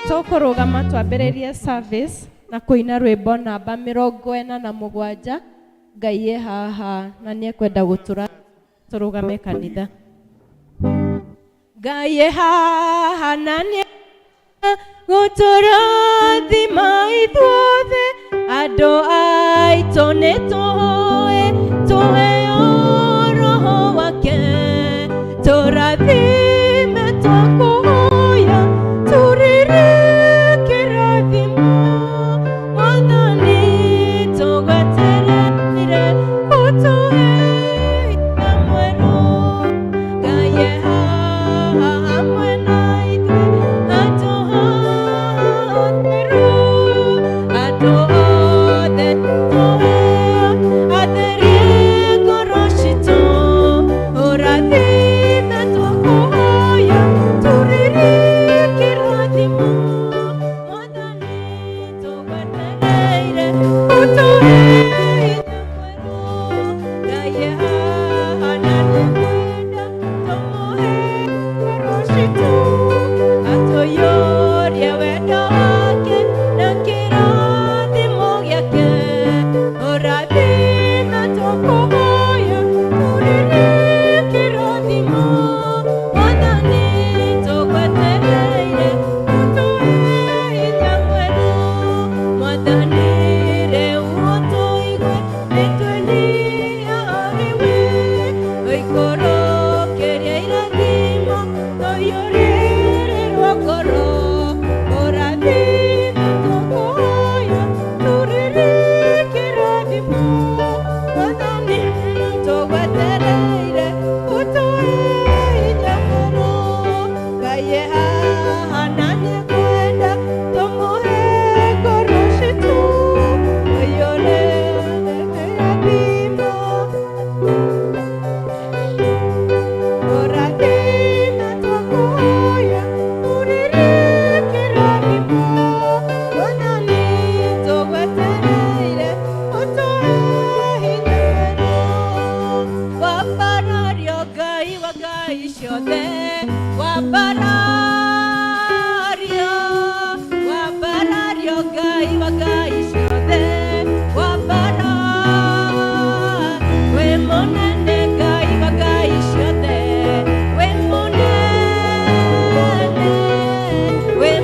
Tũkũrũgama twambĩrĩrie service na kũina rwĩmbo namba 47. Ngai e haha na nĩ ekwenda gũtũra tũrũgame kanitha. Ngai e haha na nĩ gũtũrathima ithuothe, andũ aitũ nĩ tũhoe tũheo roho wake, tũrathime twakũhoya tũrĩrĩ kĩrathimo. Mwathani tũgwetereire ũtũhe hinya mwerũ. Ngai e haha hamwe na ithuĩ, handũ hatheru, andũ othe tũhe atherie ngoro citũ, ũrathime twakũhoya tũrĩrĩ kĩrathimo. Mwathani tũgwetereire ũtũhe hinya mwerũ. Ngai e haha na nĩekwenda tũmũhe ngoro citũ, atũiyũrie wendo wake na kĩrathimo gĩake, ũrathime twakũhoya tũrĩrĩ kĩrathimo. Mwathani tũgwetereire ũtũhe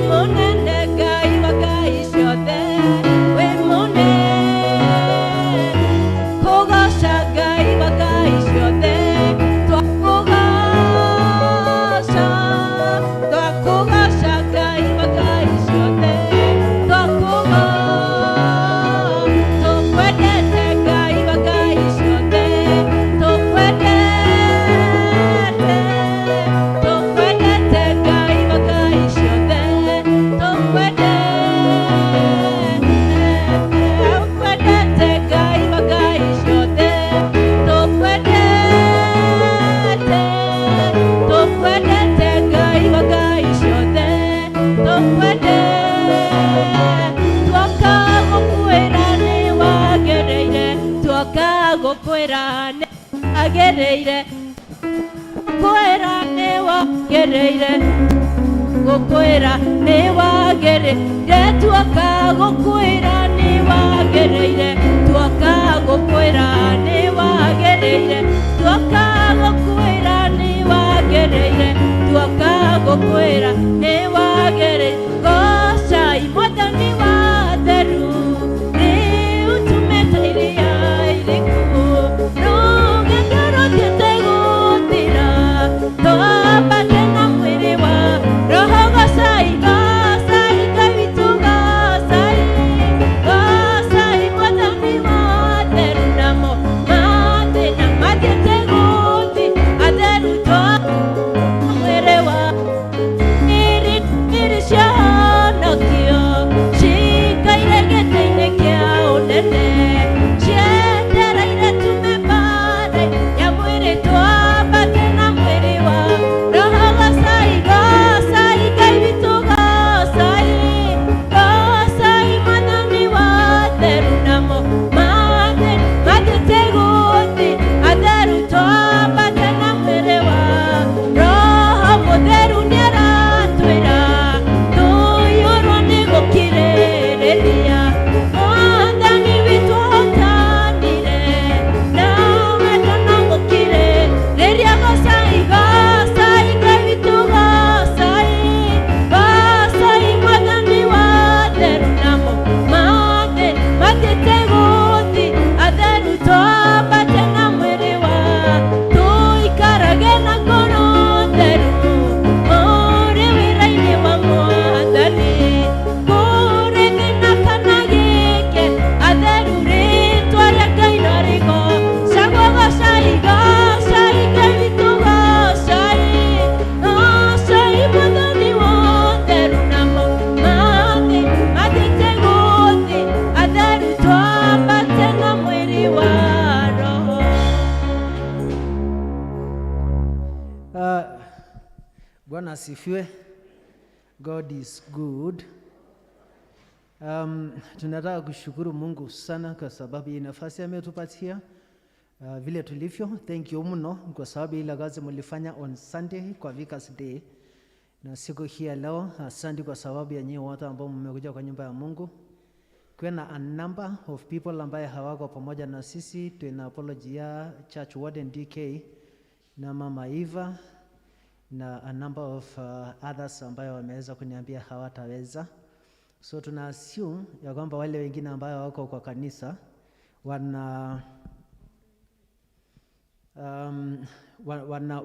Mũnene Ngai wa ngai ciothe, wĩ mũnene. Kũgoca Ngai wa ngai ciothe, twakũgoca, twakũgoca Ngai wa ngai ciothe, twakũgoca, tũkwendete Ngai wa ngai ciothe, tũkwendete, tũkwendete Ngai wa ngai ciothe, tũkwendete, tũkwendete Ngai wa ngai ciothe, tũkwendete, tũkwendete Ngai wa ngai ciothe, tũkwendete. Tuoka gũkwĩra nĩ wagĩrĩire, tuoka gũkwĩra nĩ wagĩrĩire, kwĩra nĩ wagĩrĩire, gũkwĩra nĩ wagĩrĩire, tuoka gũkwĩra nĩ wagĩrĩire, tuoka gũkwĩra nĩ wagĩrĩire, tuoka gũkwĩra nĩ wagĩrĩire, tuoka gũkwĩra nĩ wagĩrĩire. Gocai Mwathani wa theru, rĩu tumĩte iria iriku, rũgendo rũthiĩte gũthira, twambate na mwĩrĩ wa roho. Gocai, gocai Ngai witũ, gocai, gocai Mwathani wa theru, namo mathĩna mathiĩte gũthi atheru twa mwĩrĩ wa iri iri ciahonokio cikaire gĩtĩ-inĩ kĩa ũnene, cietereire tume mbara ya mwĩrĩ, twambate na mwĩrĩ wa roho. Gocai, gocai Ngai witũ, gocai, gocai Mwathani wa theru, namo mathĩna mathiĩte gũthi atheru, twambate na mwĩrĩ wa roho. Mũtheru nĩaratwĩra tũiyũrwo nĩ gũkirĩrĩria, Mwathani witũ ahotanire na wendo na gũkirĩrĩria. Gocai, gocai Ngai witũ, gocai, gocai Mwathani wa theru, namo mathĩna mathiĩte gũthi atheru, twambate na mwĩrĩ wa tũikarage na ngoro theru, mũrĩ wĩra-inĩ wa Mwathani, kũrĩ thĩna kana gĩke, atheru rĩtwa rĩa Ngai no rĩgocagwo. Gocai, gocai Ngai witũ, gocai, gocai Mwathani wa theru, namo mathĩ mathiĩte gũthi atheru, twambate na mwĩrĩ wa roho. Bwana asifiwe. God is good. Tunataka kushukuru Mungu sana kwa sababu hii nafasi ametupatia vile tulivyo. Thank you mno kwa sababu ile kazi mlifanya on Sunday kwa Vickers Day na siku hii ya leo. Asante kwa sababu ya nyinyi wote ambao mmekuja kwa nyumba ya Mungu. Kuna a number of people ambaye hawako pamoja na sisi. Tuna apology ya Church Warden DK na Mama Eva na a number of others ambayo wameweza kuniambia hawataweza. So tuna assume ya kwamba wale wengine ambayo wako kwa kanisa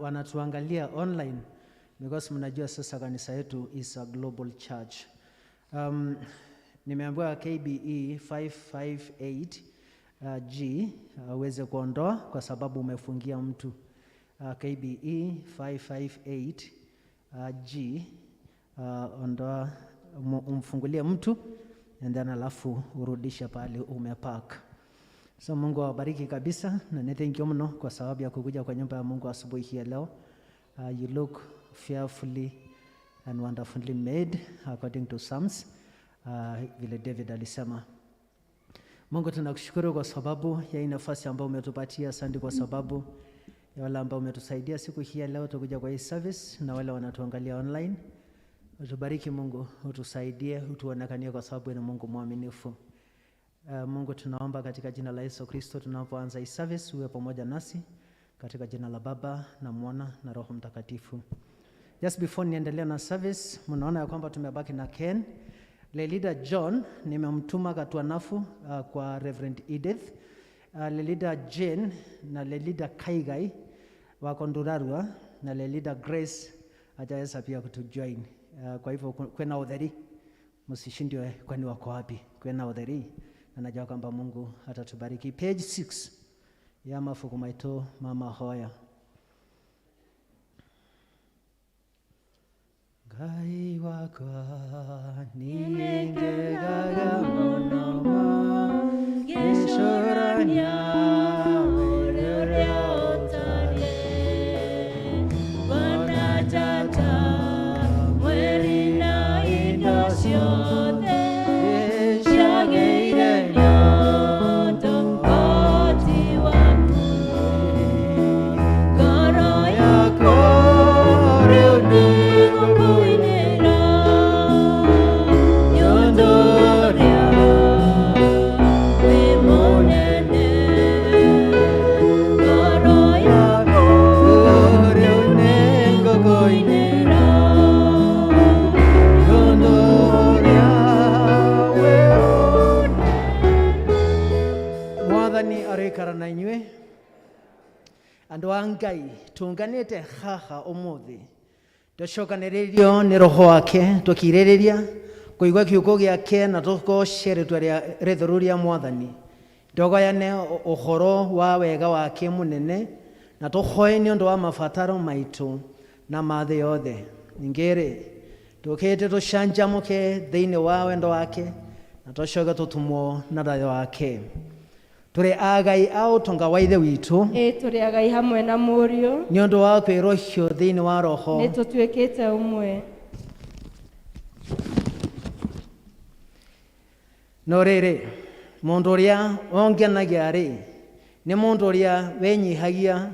wanatuangalia online because mnajua sasa kanisa yetu is a global church. Nimeambiwa KBE 558 G uweze kuondoa kwa sababu umefungia mtu. KBE 558 G, ondoa, umfungulie mtu and then alafu urudishe pale umepark. So Mungu awabariki kabisa na ni thank you mno kwa sababu ya kukuja kwa nyumba ya Mungu asubuhi hii ya leo. You look fearfully and wonderfully made according to Psalms, vile David alisema. Mungu, tunakushukuru kwa sababu ya hii nafasi ambayo umetupatia. Asante kwa sababu ya wale ambao umetusaidia siku hii ya leo tukuja kwa hii service na wale wanatuangalia online. Utubariki Mungu, utusaidie, utuonekanie kwa sababu ni Mungu mwaminifu. Mungu, tunaomba katika jina la Yesu Kristo, tunapoanza hii service uwe pamoja nasi katika jina la Baba na Mwana na Roho Mtakatifu. Just before niendelee na service, mnaona ya kwamba tumebaki na Ken. Lelida John nimemtuma Katuanafu kwa Reverend Edith. Lelida Jane na Lelida Kaigai wako Ndurarua na Lelida Grace hajaweza pia kutujoin. Kwa hivyo kwena utheri, msishindwe kwani wako wapi. Kwena utheri na najua kwamba Mungu atatubariki. Page 6 ya mafuku maito mama hoya. Ngai wakwa ningegaga muno ngĩcũrania ũrĩa ũtariĩ. Bwana njata, mweri na indo ciothe ciagĩire nĩ ũndũ ũhoti waku. Ngoro yakwa rĩu nĩĩgũkũinĩra nĩ ũndũ ũrĩa wĩ mũnene. Ngoro yakwa rĩu nĩngũkũinĩra ũndũ ũrĩa wĩ. Mwathani aroikara na inyuĩ. Andũ a Ngai, tũnganĩte haha ũmũthĩ tũcokanĩrĩrio nĩ roho wake, tũkirĩrĩria kũigua kiugo gĩake na tũgoce rĩtwa rĩa rĩtheru rĩa Mwathani, tũgayane ũhoro wa wega wake mũnene na tũhoe nĩ ũndũ wa mabataro maitũ na ma thĩ yothe. Ningĩ rĩ, tũkĩte tũcanjamũke thĩinĩ wa wendo wake na tũcoke tũtumwo na thayũ wake. Tũrĩ agai a ũtonga wa Ithe witũ. Ĩ tũrĩ agai hamwe na Mũriũ. Nĩ ũndũ wa kwĩrũhio thĩinĩ wa roho. Nĩ tũtuĩkĩte ũmwe. No rĩrĩ, mũndũ ũrĩa wongenagia rĩ, nĩ mũndũ ũrĩa wenyihagia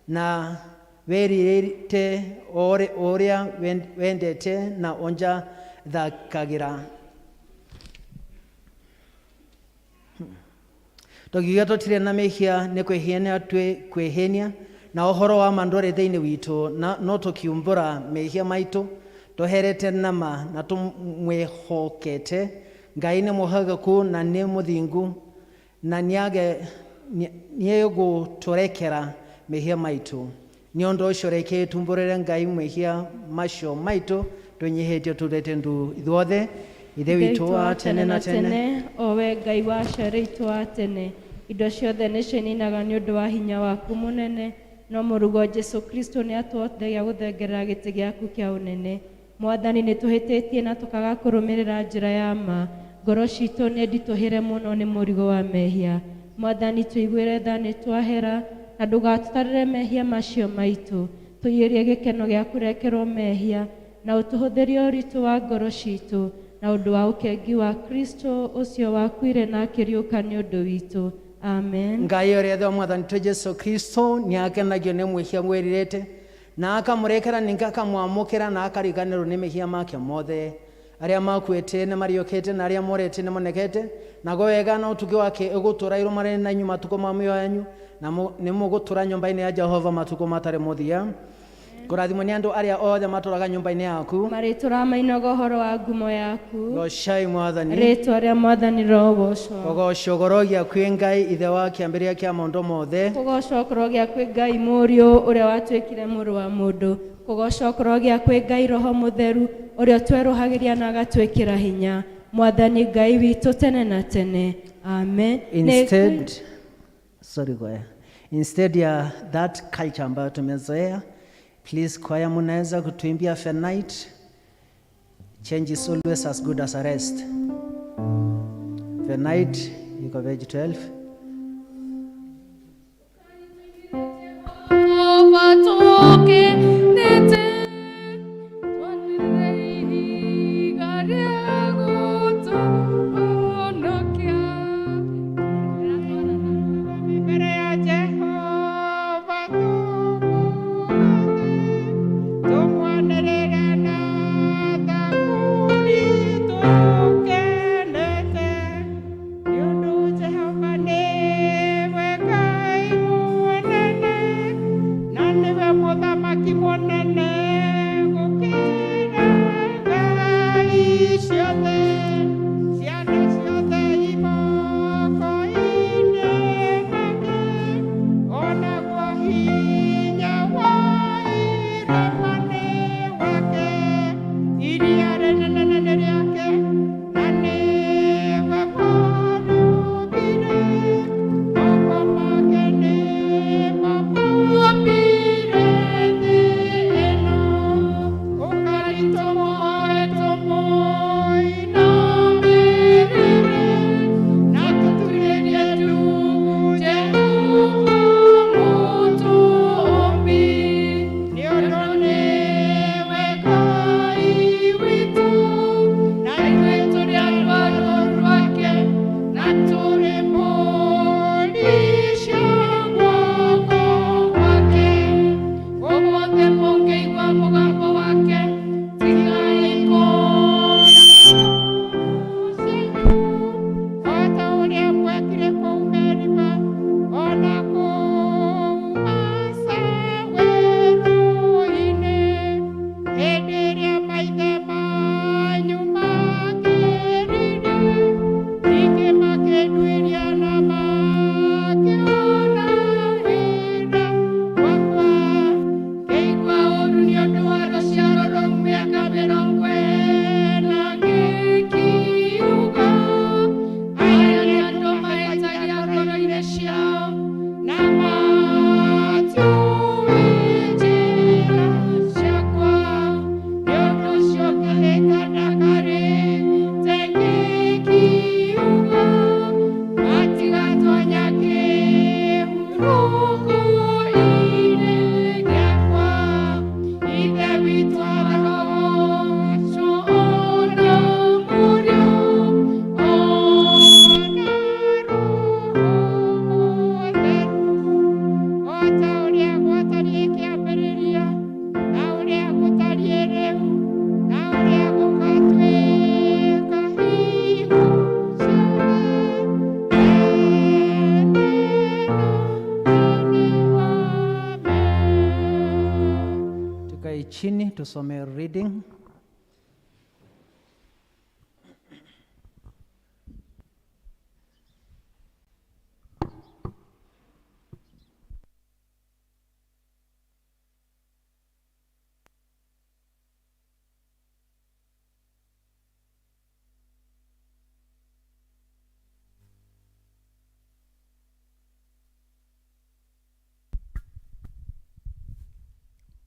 na wĩrirĩte ũrĩa wendete na ũnjathakagĩra. Tũngiuga tũtirĩ na mehia nĩ kwĩhenia twĩ kwĩhenia na ũhoro wa ma ndũrĩ thĩinĩ witũ, na no tũkiumbũra mehia maitũ tũherete nama na tũmwĩhokete Ngai nĩ mwĩhokeku na nĩ mũthingu na nĩegũtũrekera mehia maitũ. Nĩ ũndũ ũcio reke tumbũrĩre Ngai mehia macio maitũ twĩnyihĩtie turĩte ndu ithuothe. Ithe witũ wa tene na tene, o we Ngai wa aciari aitũ wa tene, indo ciothe nĩcio ininaga nĩ ũndũ wa hinya waku mũnene, no mũrugo Jesu Kristo nĩ atũhotithagia gũthengerera gĩtĩ gĩaku kĩa ũnene. Mwathani, nĩ tũhĩtĩtie na tũkaga kũrũmĩrĩra njĩra ya ma. Ngoro citũ nĩ nditũhĩre mũno nĩ mũrigo wa mehia. Mwathani, tũiguĩre tha nĩ twahera na ndũgatũtarĩre mehia macio maitũ. Tũiyũrie gĩkeno gĩa kũrekerwo mehia na ũtũhũthĩrie ũritũ wa ngoro citũ na ũndũ wa ũkengi wa Kristo ũcio wakuire na akĩriũka nĩ ũndũ witũ. Amen. Ngai ũrĩa Ithe wa Mwathani witũ Jesu Kristo nĩakenagio nĩ mwĩhia mwĩrirĩte na akamũrekera, ningĩ akamwamũkĩra na akariganĩrwo nĩ mehia make mothe. Arĩa makuĩte nĩ mariũkĩte na arĩa morĩte nĩ monekete, naguo wega na ũtugi wake ũgũtũũra irũmanĩrĩire na inyuĩ matukũ ma mĩoyo yanyu, na nĩ mũgũtũũra nyũmba-inĩ ya Jehova matukũ matarĩ mũthia. Kũrathimwo nĩ andũ arĩa othe matũũraga nyũmba-inĩ yaku. Marĩtũra mainaga ũhoro wa ngumo yaku. Goocai Mwathani. Rĩtwa rĩa Mwathani rĩrogocwo. Kũgocwo kũrogĩa kwĩ Ngai Ithe wa kĩambĩrĩria kĩa maũndũ mothe. Kũgocwo kũrogĩa kwĩ Ngai Mũriũ ũrĩa watuĩkire mũrũ wa mũndũ. Kũgocwo kũrogĩa kwĩ Ngai Roho Mũtheru ũrĩa ũtwerũhagĩria na agatwĩkĩra hinya. Mwathani Ngai witũ tene na tene. Amen. Instead, sorry choir, instead ya that culture ambayo tumezoea, please choir, mnaweza kutuimbia Night. Change is always as good as a rest. Night iko page 12. Mbere ya Jehova tũmũgathe, tũmwanĩrĩre na thaburi tũkenete, nĩ ũndũ Jehova nĩ Ciothe, ciana ciothe imoko-inĩ make, onaguo hinya wa irĩma nĩ wake, iria rĩnene nĩ rĩake, na nĩwe warũmbire, moko make nĩmo mombire thĩ ĩno. Ũkai tũmũhoe tũmũinamĩrĩre, na tũturĩrie ndu Jehova Mũtũũmbi, nĩ ũndũ nĩwe Ngai witũ, na ithuĩ tũrĩ andũ a rũũru rwake, na tũrĩ mbũri cia guoko gwake. Ũmũthĩ mũngĩigua mũgambo wake, tigai kũũmia cianyu, o ta ũrĩa mwekire kũu Meriba, o na kũu Masa werũ-inĩ, hĩndĩ ĩrĩa maithe manyu maangeririe, ningĩ makĩnduĩria na makĩona wĩra wakwa. Ngĩigua ũũru nĩ ũndũ wa rũciaro rũu mĩaka 40, ngĩkiuga, aya nĩ andũ mahĩtagia ngoro-inĩ ciao, na matiũĩ njĩra ciakwa. Nĩ ũndũ ũcio ngĩhĩta ndakarĩte ngĩkiuga, matigatonya kĩhurũko-inĩ gĩakwa. Ithe witũ arogocwo o na Mũriũ o na Roho Mũtheru, o ta ũrĩa gwatariĩ kĩambĩrĩria, na ũrĩa gũtariĩ rĩu, na ũrĩa gũgatuĩka hingo ciothe, tene na tene. Amen. Tukae chini tusome reading.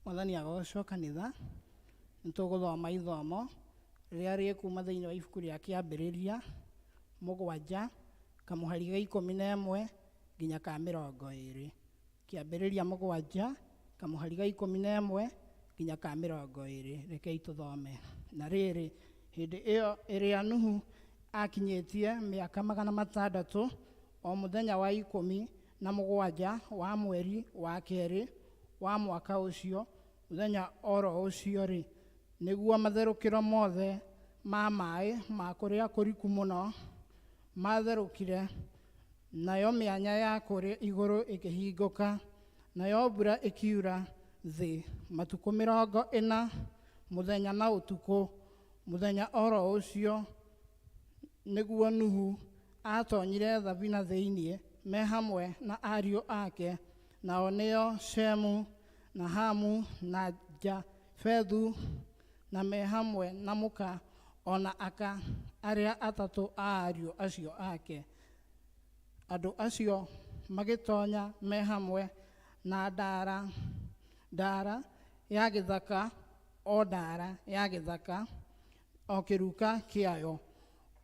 Mwathani agocwo. Kanitha, nĩ tũgũthoma ithomo rĩrĩa rĩkuma thĩinĩ wa ibuku rĩa Kĩambĩrĩria 7 kamũhari ga 11 nginya ka 20. Kĩambĩrĩria 7 kamũhari ga 11 nginya ka 20. Rekei tũthome. Na rĩrĩ, hĩndĩ ĩyo ĩrĩa Nuhu akinyĩtie mĩaka 600, o mũthenya wa 17 wa mweri wa kerĩ wa mwaka ũcio, mũthenya oro ũcio rĩ, nĩguo matherũkĩro mothe ma maĩ ma kũrĩa kũriku mũno matherũkire, nayo mĩanya ya kũrĩa igũrũ ĩkĩhingũka, nayo mbura ĩkiura thĩ matukũ 40 mũthenya na ũtukũ. Mũthenya oro ũcio nĩguo Nuhu atonyire thabina thĩinĩ me hamwe na ariũ ake, nao nĩo Shemu na Hamu na Jafethu, na me hamwe na mũka o na aka arĩa atatũ a ariũ acio ake. Andũ acio magĩtonya me hamwe na ndara ndara ya gĩthaka, o ndara ya gĩthaka o kĩruka kĩayo,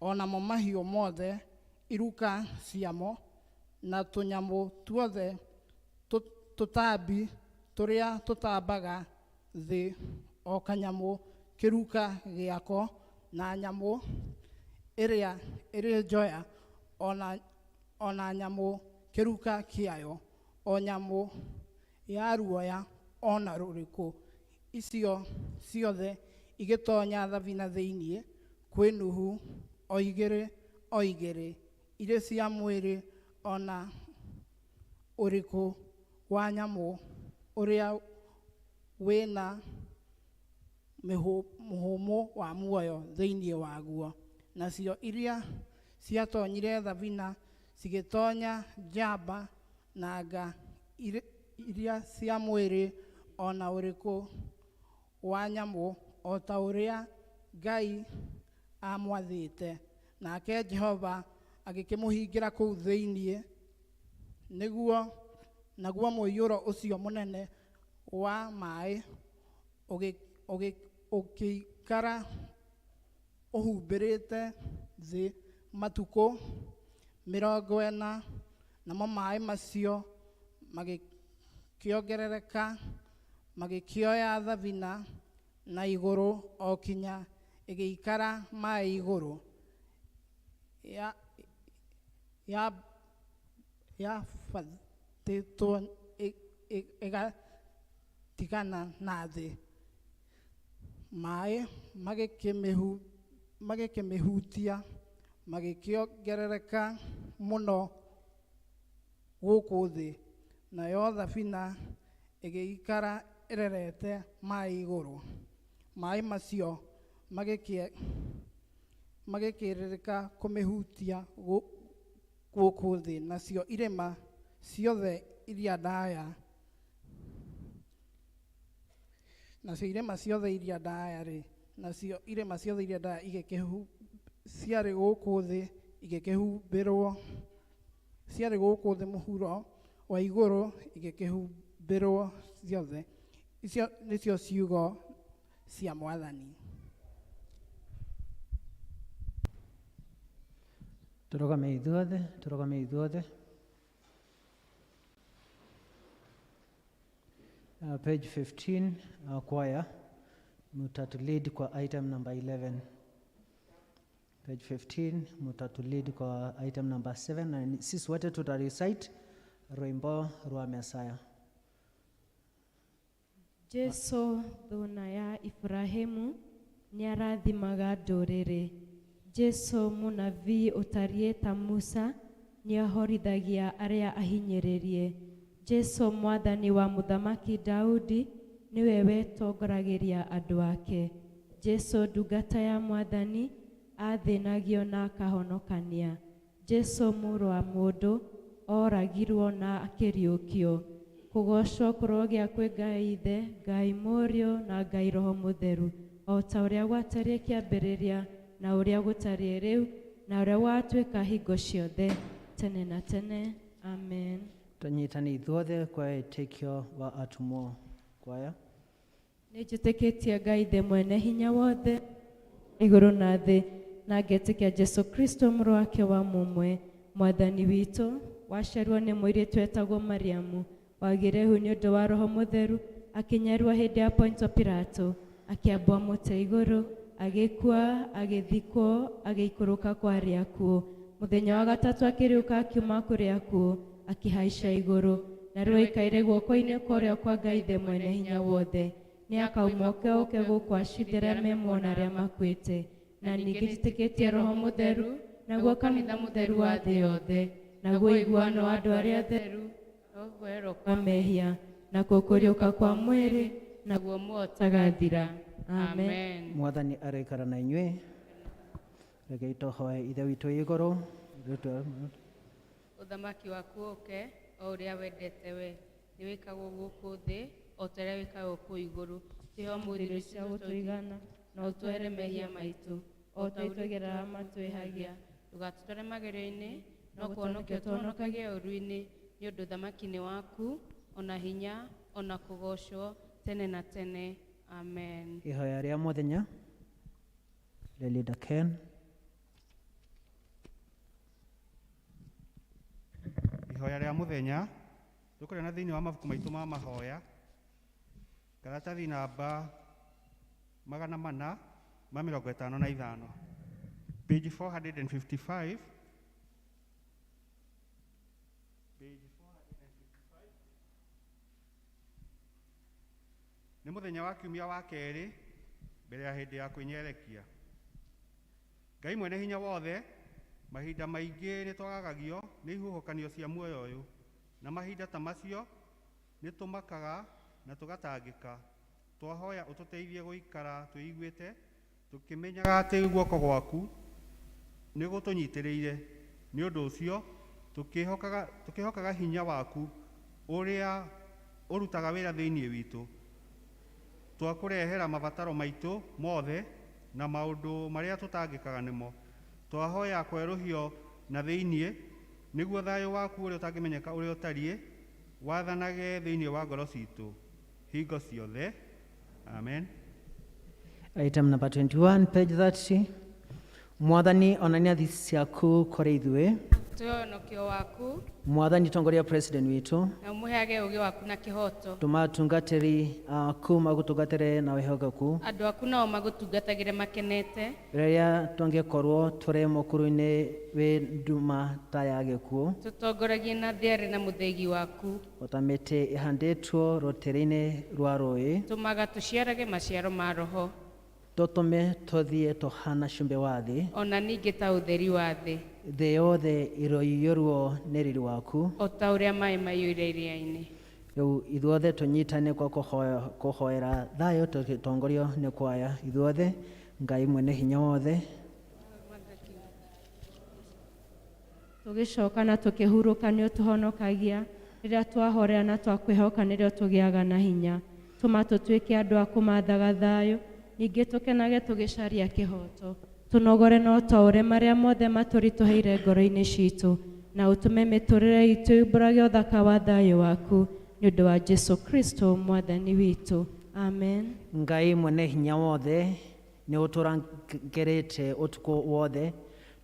o namo mahiũ mothe iruka ciamo, na tũnyamũ tuothe tũtambi tũrĩa tũtambaga thĩ, o kanyamũ kĩruka gĩako, na nyamũ ĩrĩa ĩrĩ njoya ona nyamũ kĩruka kĩayo, o nyamũ ya ruoya ona rũrĩkũ. Icio ciothe igĩtonya thabina thĩinĩ kwĩ Nuhu, o igĩrĩ o igĩrĩ, irĩ cia mwĩrĩ ona ũrĩkũ wa nyamũ ũrĩa wĩna Mũhũmũ wa muoyo thĩinĩ waguo. Nacio iria ciatonyire thabina cigĩtonya njamba na nga iria cia mwĩrĩ o na ũrĩkũ wa nyamũ, o ta ũrĩa Ngai aamwathĩte. Nake Jehova agĩkĩmũhingĩra kũu thĩinĩ, nĩguo naguo mũiyũro ũcio mũnene wa maĩ ũgĩikara ũhumbĩrĩte thĩ matukũ 40, namo maĩ macio magĩkĩongerereka, magĩkĩoya thabina na igũrũ o kinya ĩgĩikara maĩ igũrũ. Yabatĩtwo ĩgatigana na thĩ, maĩ magĩkĩmĩhutia, magĩkĩongerereka mũno gũkũ thĩ, nayo thabina ĩgĩikara ĩrerete maĩ igũrũ. Maĩ macio magĩkĩrĩrĩka kũmĩhutia gũkũ thĩ, nacio irĩma ciothe iria ndaya rĩ, nacio irĩma ciothe iria ndaya ciarĩ gũkũ thĩ igĩkĩhumbĩrwo, ciarĩ gũkũ thĩ mũhuro wa igũrũ igĩkĩhumbĩrwo ciothe. Icio nĩcio ciugo cia Mwathani. Tũrũgame ithuothe, tũrũgame ithuothe. Page 15, choir, mutatulead kwa item number 11. Page 15, mutatulead kwa item number 7, na sisi wote tutarecite rwimbo rwa Mesaya. Jesu thuna ya Ibrahimu nĩarathimaga ndũrĩrĩ. Jesu mũnabii ũtariĩ ta Musa nĩahorithagia arĩa ahinyĩrĩrie. Jesu mwathani wa mũthamaki Daudi nĩwe wetongoragĩria andũ ake. Jesu ndungata ya mwathani athĩnagio na akahonokania. Jesu mũrũ wa mũndũ oragirwo na akĩriũkio. Kũgoocwo kũrogĩa kwĩ Ngai Ithe, Ngai Mũriũ na Ngai Roho Mũtheru, o ta ũrĩa gwatariĩ kĩambĩrĩria na ũrĩa gũtariĩ rĩu na ũrĩa gwatuĩka hingo ciothe tene na tene. Amen. Tũnyitane ithuothe kwa wĩtĩkio wa atũmwo. Kwaya. Nĩnjĩtĩkĩtie Ngai Ithe mwene hinya wothe igũrũ na thĩ, na ngetĩkia Jesu Kristo mũrũ wake wa mũmwe, Mwathani witũ, waciarirwo nĩ mũirĩtu etagwo Mariamu, wagĩire ihu nĩ ũndũ wa Roho Mũtheru, akĩnyarwo hĩndĩ ya Ponto Pilato, akĩambwo mũtĩ igũrũ, agĩkua, agĩthikwo, agĩikũrũka kwa arĩa akuũ. Mũthenya wa gatatũ akĩriũka akiuma kũrĩ akuũ, akĩhaica igũrũ, na rĩu aikaire guoko-inĩ kwa ũrĩo kwa Ngai Ithe mwene hinya wothe. Nĩakauma oke oke gũkũ acirithie arĩa me muoyo na arĩa makuĩte. Na ningĩ njĩtĩkĩtie Roho Mũtheru, naguo kanitha mũtheru wa thĩ yothe, naguo ũiguano wa andũ arĩa atheru, Ũguo kwa mehia, nakuo kũriũka kwa mwĩrĩ, naguo muoyo ũtagathira. Amen. Amen. Mwathani aroikara na inyuĩ. Rekei tũhoe Ithe witũ wĩ igũrũ. Ũthamaki waku ũke o ũrĩa wendete we, nĩ wĩkagwo gũkũ thĩ o ta ũrĩa wĩkagwo kũu igũrũ. Tũhe ũmũthĩ Irio cia gũtũigana, na ũtwere mehia maitũ, o ta itwĩgerera matwĩhagia. Ndũgatũtware magerio-inĩ, no kũhonokia ũtũhonokagie ũũru-inĩ, nĩ ũndũ ũthamaki nĩ waku, ona hinya, ona kũgoocwo tene na tene. Amen. Ihoya rĩa mũthenya. Leader Ken. Ihoya rĩa mũthenya tũkũrĩa thĩinĩ wa mabuku maitũ ma mahoya, karatathi namba 455, page 455, page 455. Nĩ mũthenya wa kiumia wa kerĩ mbere ya hĩndĩ ya kwĩnyerekia. Ngai mwene hinya wothe, mahinda maingĩ nĩ twagagagio nĩ ihuhũkanio cia muoyo ũyũ, na mahinda ta macio nĩ tũmakaga na tũgatangĩka. Twahoya ũtũteithie gũikara twĩiguĩte tũkĩmenyaga atĩ guoko gwaku nĩ gũtũnyitĩrĩire. Nĩ ũndũ ũcio tũkĩhokaga hinya waku ũrĩa ũrutaga wĩra thĩinĩ witũ. Twakũrehera mabataro maitũ mothe na maũndũ marĩa tũtangĩkaga nĩmo. Twahoya kwerũhio na thĩinĩ nĩguo thayũ waku ũrĩa ũtangĩmenyeka ũrĩa ũtariĩ wathanage thĩinĩ wa ngoro citũ hingo ciothe. Amen. Item number 21, page 30. Mwathani onania thi ciaku kũrĩ ithuĩ. Tũhe ũhonokio waku. Mwathani tongoria president witũ. Na ũmũheage ũũgĩ waku na kĩhooto. Tũma atungatĩri aku magũtungatĩre na wĩhokeku. Andũ aku nao magũtungatagĩre makenete. Rĩrĩa tũngĩkorwo tũrĩ mũkuru-inĩ wĩ nduma ta ya gĩkuũ. Tũtongoragie na thĩarĩ na mũthĩgi waku. O ta mĩtĩ ĩhandĩtwo rũtere-inĩ rwa rũĩ. Tũmaga tũciarage maciaro ma roho. Tũtũme tũthiĩ tũhana cumbĩ wa thĩ. Ona ningĩ ta ũtheri wa thĩ. Thĩ yothe ĩroiyũrwo nĩ riri waku. O ta ũrĩa maĩ maiyũire iria-inĩ. Rĩu ithuothe tũnyitane kwa kũhoera thayũ tũgĩtongorio nĩ kwaya ithuothe. Ngai mwene hinya wothe. Tũgĩcoka na tũkĩhurũka nĩ ũtũhonokagia. Rĩrĩa twahorera na twakwĩhoka nĩrĩo tũgĩaga na hinya. Tũma tũtuĩke andũ a kũmathaga thayũ, ningĩ tũkenage tũgĩcaria kĩhooto. Tũnogore na ũtaũre marĩa mothe matũritũhĩire ngoro-inĩ citũ, na ũtũme mĩtũrĩre itũ yumbũrage ũthaka wa thayũ waku, nĩ ũndũ wa Jesu Kristo mwathani witũ. Amen. Ngai mwene hinya wothe nĩ ũtũrangĩrĩte ũtukũ wothe.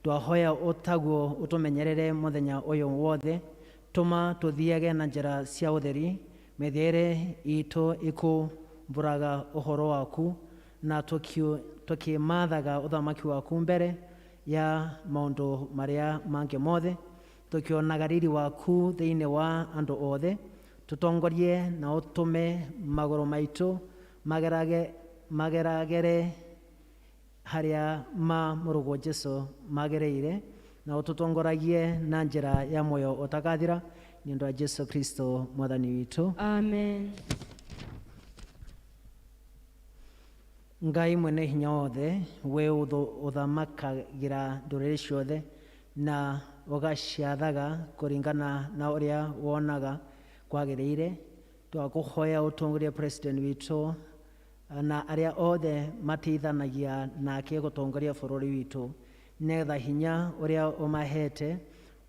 Twahoya ũtaguo ũtũmenyerere mũthenya ũyũ wothe. Tũma tũthiage na njĩra cia ũtheri, mĩthiĩre itũ ĩkũmbũraga ũhoro waku, na tũkĩmathaga ũthamaki waku mbere ya maũndũ marĩa mangĩ mothe, tũkĩonaga riri waku thĩinĩ wa andũ othe. Tũtongorie na ũtũme magũrũ maitũ mageragere harĩa ma mũrũguo Jesũ magereire, na ũtũtongoragie na njĩra ya muoyo ũtagathira, nĩ ũndũ wa Jesũ Kristo mwathani witũ. Amen. Ngai mwene hinya wothe, we ũthamakagĩra ndũrĩrĩ ciothe na ũgaciathaga kũringana na ũrĩa wonaga kwagĩrĩire. Twakũhoya ũtongorie president witũ na arĩa othe mateithanagia nake gũtongoria bũrũri witũ, nĩgetha hinya ũrĩa ũmahete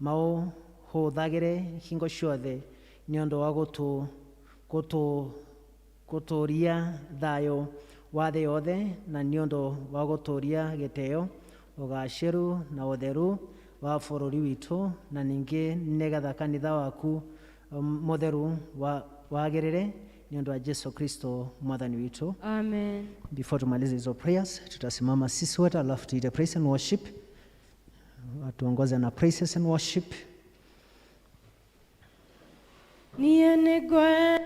maũhũthagĩre hingo ciothe nĩ ũndũ wa gũtũũria thayũ wa thĩ yothe, na nĩ ũndũ wa gũtũũria gĩtĩo, ũgacĩru na ũtheru wa bũrũri witũ, na ningĩ nĩgetha kanitha waku mũtheru wagĩrĩre nĩ ũndũ wa Jesu Kristo mwathani witũ. Amen. Before tumalize hizo prayers, tutasimama sisi wote alafu tuite praise and worship. Tuongoze na praises and worship. Niĩ nĩngwenda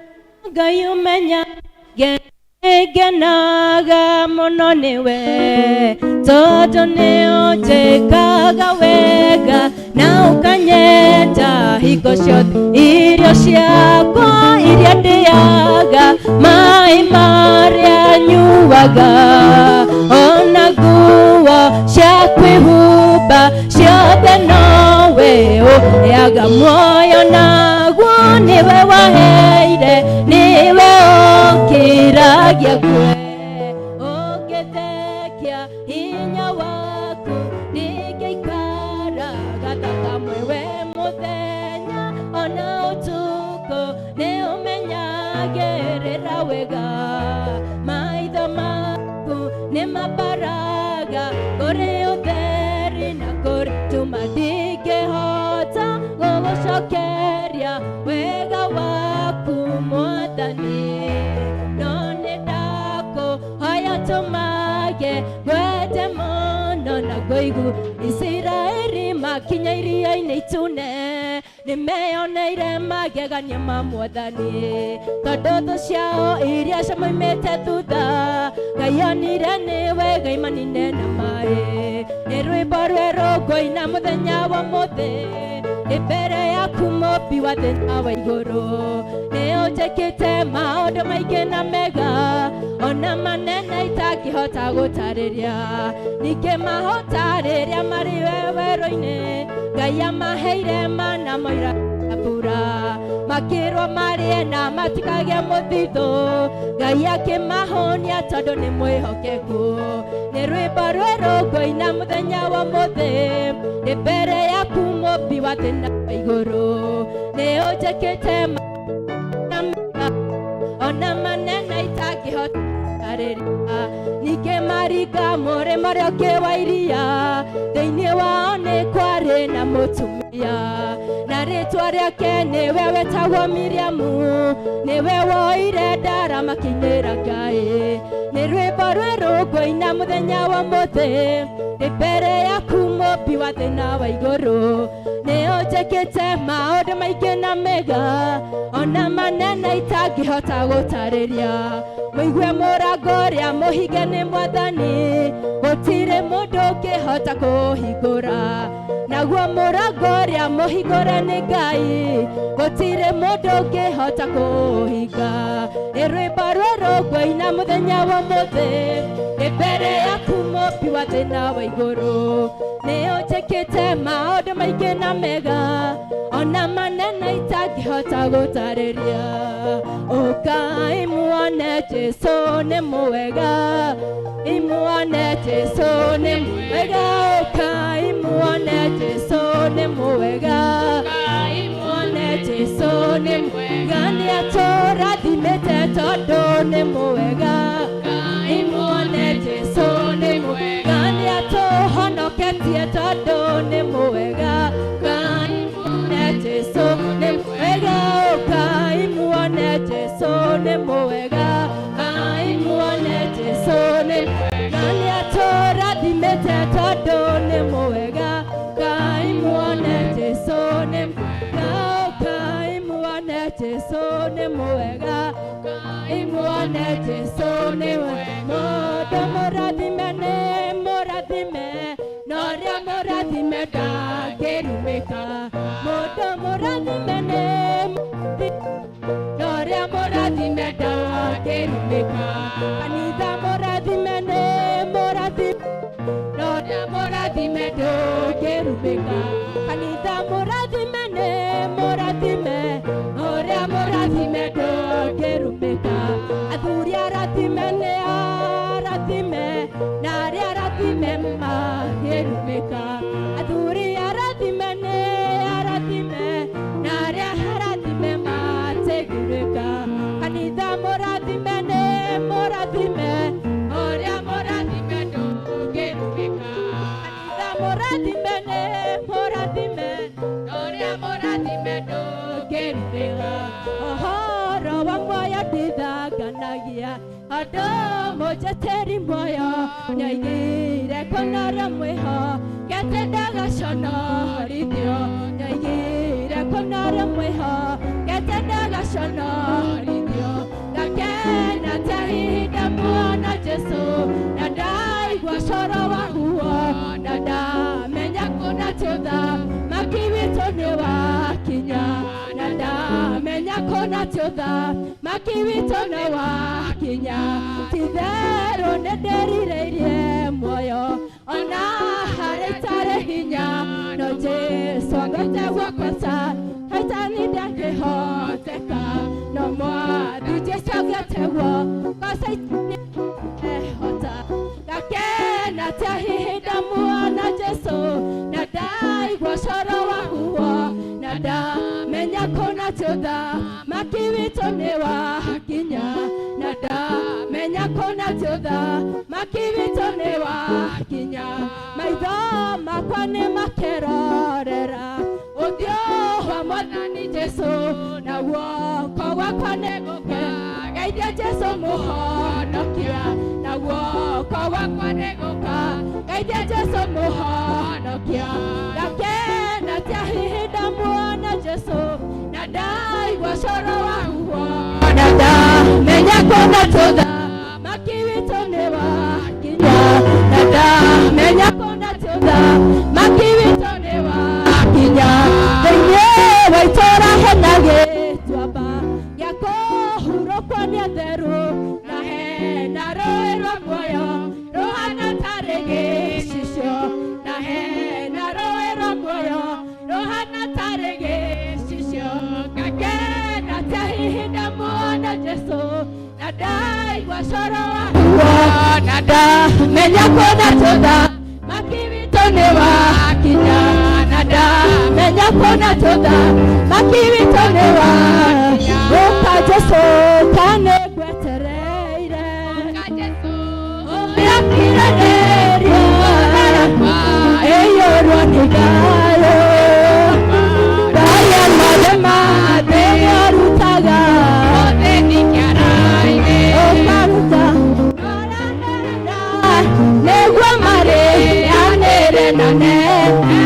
Ngai ũmenya ngenaga mũno nĩwe, tondũ nĩ ũnjĩkaga wega na ũkanyenda hingo ciothe. Irio ciakwa iria ndĩaga, maĩ marĩa nyuaga, ona nguo cia kwĩhumba ciothe nowe ũheaga. Muoyo naguo nĩwe waheire, nĩwe ũkĩragia kwe ũngĩthekia hinya waku, ndingĩikara gathakamwe we mũthenya ona ũtukũ, nĩ ũmenyagĩrĩra wega. Maitho maku nĩ mabaraga kũrĩ ũtheri na kũrĩ nduma, ndingĩhota gũgũcokeria wega waku mwathani. No nĩ ndakũhoya tũmage ngwende mũno na ngũigu. Isiraeli makinya iria-inĩ itune, nĩmeyoneire magegania ma mwathani, tondũ thũ ciao iria ciamoimĩte thutha, Ngai onire nĩ wega imanine na maĩ. Nĩ rwĩmbo rwerũ ngũina mũthenya wa ũmũthĩ, nĩ mbere yaku mũmbi wa thĩ na wa igũrũ. Nĩ ũnjĩkĩte maũndũ maingĩ na mega, Ona manene itangĩhota gũtarĩria. Ningĩ mahota rĩrĩa marĩ werũ-inĩ, Ngai amaheire mana moira mbura. Makĩrwo marĩe na matikagĩe mũthithũ, Ngai akĩmahũnia tondũ nĩ mwĩhokeku. Nĩ rwĩmbo rwerũ ngũina mũthenya wa ũmũthĩ, nĩ mbere yaku mũmbi wa thĩ na wa igũrũ. Nĩ ũnjĩkĩte na mega, ona manene itangĩhota gũtarĩria. Ningĩ maringa mũrĩmo ũrĩa ũngĩ wa iria, thĩinĩ wao nĩ kwarĩ na mũtumia, na rĩtwa rĩake nĩwe wetagwo Miriamu, nĩwe woire ndara makinyĩra Ngai. Nĩ rwĩmbo rwerũ ngũina mũthenya wa ũmũthĩ, nĩ mbere yaku mũmbi wa thĩ na wa igũrũ. Nĩ ũnjĩkĩte maũndũ maingĩ na mega, ona manene itangĩhota gũtarĩria. Mũigue mũrango ũrĩa mũhinge nĩ Mwathani, gũtirĩ mũndũ ũngĩhota kũhingũra. Naguo mũrango ũrĩa mũhingũre nĩ Ngai, gũtirĩ mũndũ ũngĩhota kũhinga. Nĩ rwĩmbo rwerũ ngũina mũthenya wa ũmũthĩ, nĩ mbere yaku mũmbi wa thĩ na wa igũrũ. Nĩ ũnjĩkĩte maũndũ maingĩ na mega, ona manene itangĩhota gũtarĩria. Ũkai muone Jesũ nĩ mwega, imuone Jesũ nĩ mwega. Ũkai muone Jesũ nĩ mwega, imuone Jesũ nĩ mwega. Nĩ atũrathimĩte tondũ nĩ mwega, imuone Jesũ nĩ mwega. Nĩ atũhonoketie tondũ nĩ mwega, imuone Jesũ nĩ mwega. Ũkai muone Jesũ nĩ mwega, imuone Jesũ nĩ mwega. Nĩ atũrathimĩte tondũ nĩ mwega, imuone Jesũ nĩ mwega. Ũkai muone Jesũ nĩ mwega, imuone Jesũ nĩ mwega. Mũndũ mũrathime nĩ mũrathime, na ũrĩa mũrathime ndangĩrumĩka. Mũndũ mũrathime nĩ na ũrĩa mũrathime ndangĩrumĩka. Kanitha mũrathime nĩ mũrathime, na ũrĩa mũrathime ndũngĩrumĩka. Kanitha mũrathime nĩ mũrathime, na ũrĩa mũrathime ndũngĩrumĩka. Athuri arathime nĩ arathime, na arĩa arathime makĩrumĩka. Athuri arathime nĩ arathime, na arĩa arathime matigurĩka. Kanitha mũrathime nĩ mũrathime, ũrĩa mũrathime ndũngĩrumĩka. Kanitha mũrathime nĩ mũrathime, ũrĩa mũrathime ndũngĩrumĩka. Ũhoro wa muoyo ndithanganagia, andũ mũnjĩtĩri muoyo nĩoigire kũnorio mwĩho gete ndagaconorithio. Nĩoigire kũnorio mwĩho gete ndagaconorithio. Ngakena ta ihinda muona Jesũ, na ndaigua coro waguo, na ndamenya kũna tũtha maki witũ nĩ wakinya. Na ndamenya kũna tũtha maki witũ nĩ wakinya. Ti-itherũ nĩ ndĩrirĩirie muoyo, ona harĩ itarĩ hinya, no Jesũ angĩte guoko Shaitani ndangĩhoteka, no Mwathi Jesũ angĩte guoko Shaitani ndangĩhota. Ngakena ta ihinda muona Jesũ, na ndaigua coro waguo, na ndamenya kũna tũtha maki witũ nĩ wakinya. Na ndamenya kũna tũtha maki witũ nĩ wakinya. Maitho makwa nĩ makerorera ũthiũ wa Mwathani Jesũ, na guoko gwakwa nĩ gũkageithia Jesũ mũhonokia. Na guoko gwakwa nĩ gũkageithia Jesũ mũhonokia. Ngakena ta ihinda muona Jesũ, na ndaigua coro waguo, na ndamenya kũna tũtha maki witũ nĩ wakinya. Na ndamenya kũna tũtha maki witũ nĩ wakinya. Thĩinĩ wa itũũra hena gĩtuamba gĩa kũhurũkwo nĩ atheru, na hena Ndaigua coro wakuo na ndamenya kuona tũtha maki witũ nĩ wakinya na ndamenya kuona tũtha maki witũ nĩ wakinya. Ũka Jesũ ka nĩngwetereire ũrĩa kirĩrĩria ĩiyũrwo nĩ thayũ thayũ mothe ma thĩ nĩũrutaga ũkaruta nĩguo marĩanĩre nane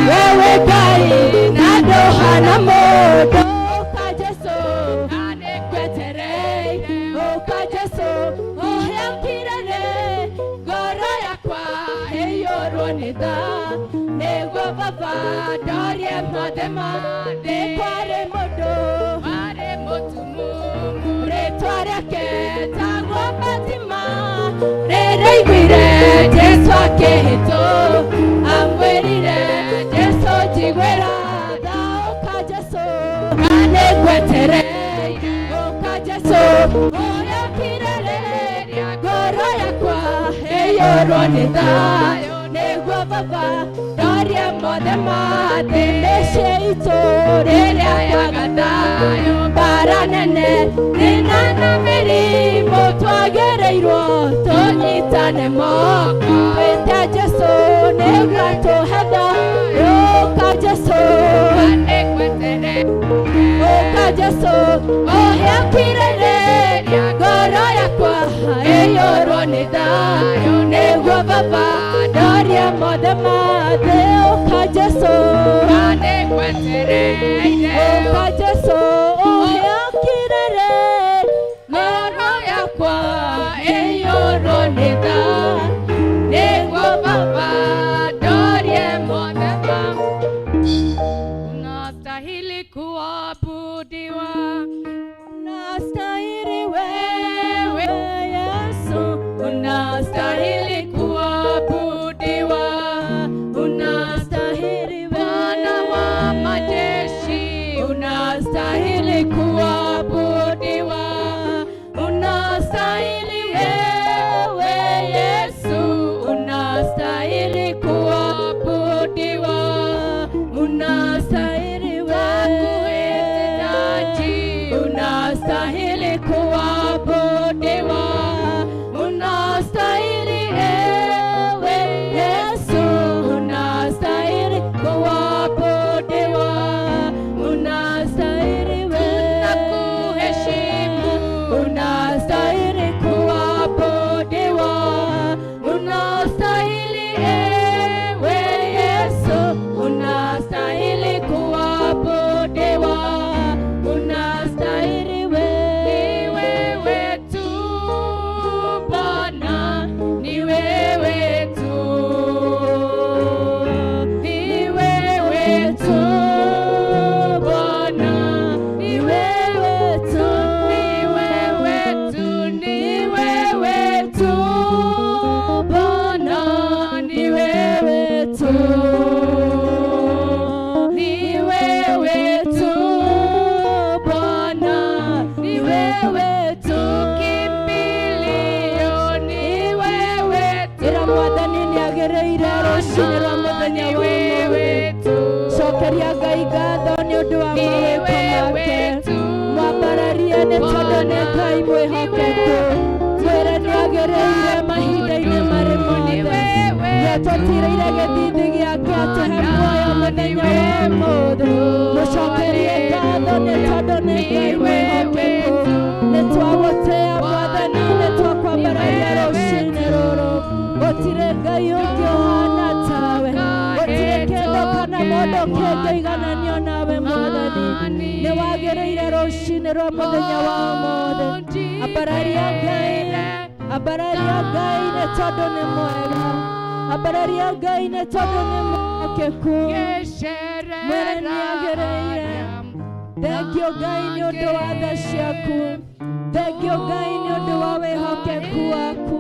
wewe Ngai na ndũhana mũndũ. Ũka Jesũ ngwetereire, ũka Jesũ ũhĩa kirere ngoro yakwa ĩiyũrwo nĩ tha nĩguo baba ndorie mothe ma thĩ. Kwarĩ mũndũ warĩ mũtumumu rĩtwa rĩake tagwo Fatima rĩrĩa aiguire Jesũ akĩhĩtũ amwĩrire Jesũ njiguĩra tha. Ũka Jesũ nĩngwetereire, ũka Jesũ ũrĩa kirĩrĩria ngoro yakwa ĩiyũrwo nĩ thayũ nĩguo baba ndorie mothe ma thĩ. Mĩciĩ itũ rĩrĩa yaga thayũ mbara nene thĩna na mĩrimũ twagĩrĩirwo tũnyitane moko twĩte Jesũ nĩguo atũhe thayũ. Ũka Jesũ, ũka Jesũ ũhĩa kirĩrĩria ngoro yakwa ĩiyũrwo nĩ thayũ nĩguo baba ndorie mothe ma thĩ. Ũka Jesũ, ũka Jesũ ũhĩa kirĩrĩria ngoro yakwa ĩiyũrwo nĩ thayũ nĩguo baba ndorie mothe ma. Unastahili kuabudiwa, Unastahili wewe Yesu, unastahili kuabudiwa, unastahili Bwana wa majeshi, unastahili kuabudiwa, unastahili wewe Yesu, unastahili kuabudiwa, unastahili wewe, taji, unastahili kuabudiwa, unastahili ewe Yesu, unastahili kuabudiwa, unastahili wewe, tunakuheshimu, unastahili kuabudiwa, unastahili ewe Yesu, unastahili kuabudiwa, unastahili wewe, ni wewe tu Bwana, ni wewe tu, ni wewe tu Bwana, ni wewe tu, ni wewe tu, ni wewe tu Bwana, ni wewe tu, ni wewe tu Bwana, ni wewe tu kimbilio, ni wewe tu Ĩra Mwathani nĩagĩrĩire rũcinĩ rwa mũthenya ni wa ũmũthĩ. wewe tu, Cokeria Ngai ngatho nĩ ũndũ wa ni mawĩko wewe make. tu Mwambararie nĩ tondũ nĩ Ngai mwĩhokeku. Mwĩre nĩagĩrĩire mahinda-inĩ marĩ mothe. Nĩatũtirĩire gĩthithi gĩake atũhe muoyo mũthenya wa ũmũthĩ. Mũcokerie ngatho nĩ tondũ nĩ Ngai mwĩhokeku. Nĩ twagũtĩĩa Mwathani, nĩ twakwambararia rũcinĩ rũrũ. Gũtirĩ Ngai ũngĩ ũhana tawe. Gũtirĩ kĩndũ kana mũndũ kĩngĩigananio nawe Mwathani. Nĩ wagĩrĩire rũcinĩ rwa mũthenya wa ũmũthĩ. Ambararia Ngai, ambararia Ngai nĩ tondũ nĩ mwega. Ambararia Ngai nĩ tondũ nĩ mwĩhokeku. Mwĩre nĩagĩrĩire. Thengio Ngai nĩ ũndũ wa tha ciaku. Thengio Ngai nĩ ũndũ wa wĩhokeku waku.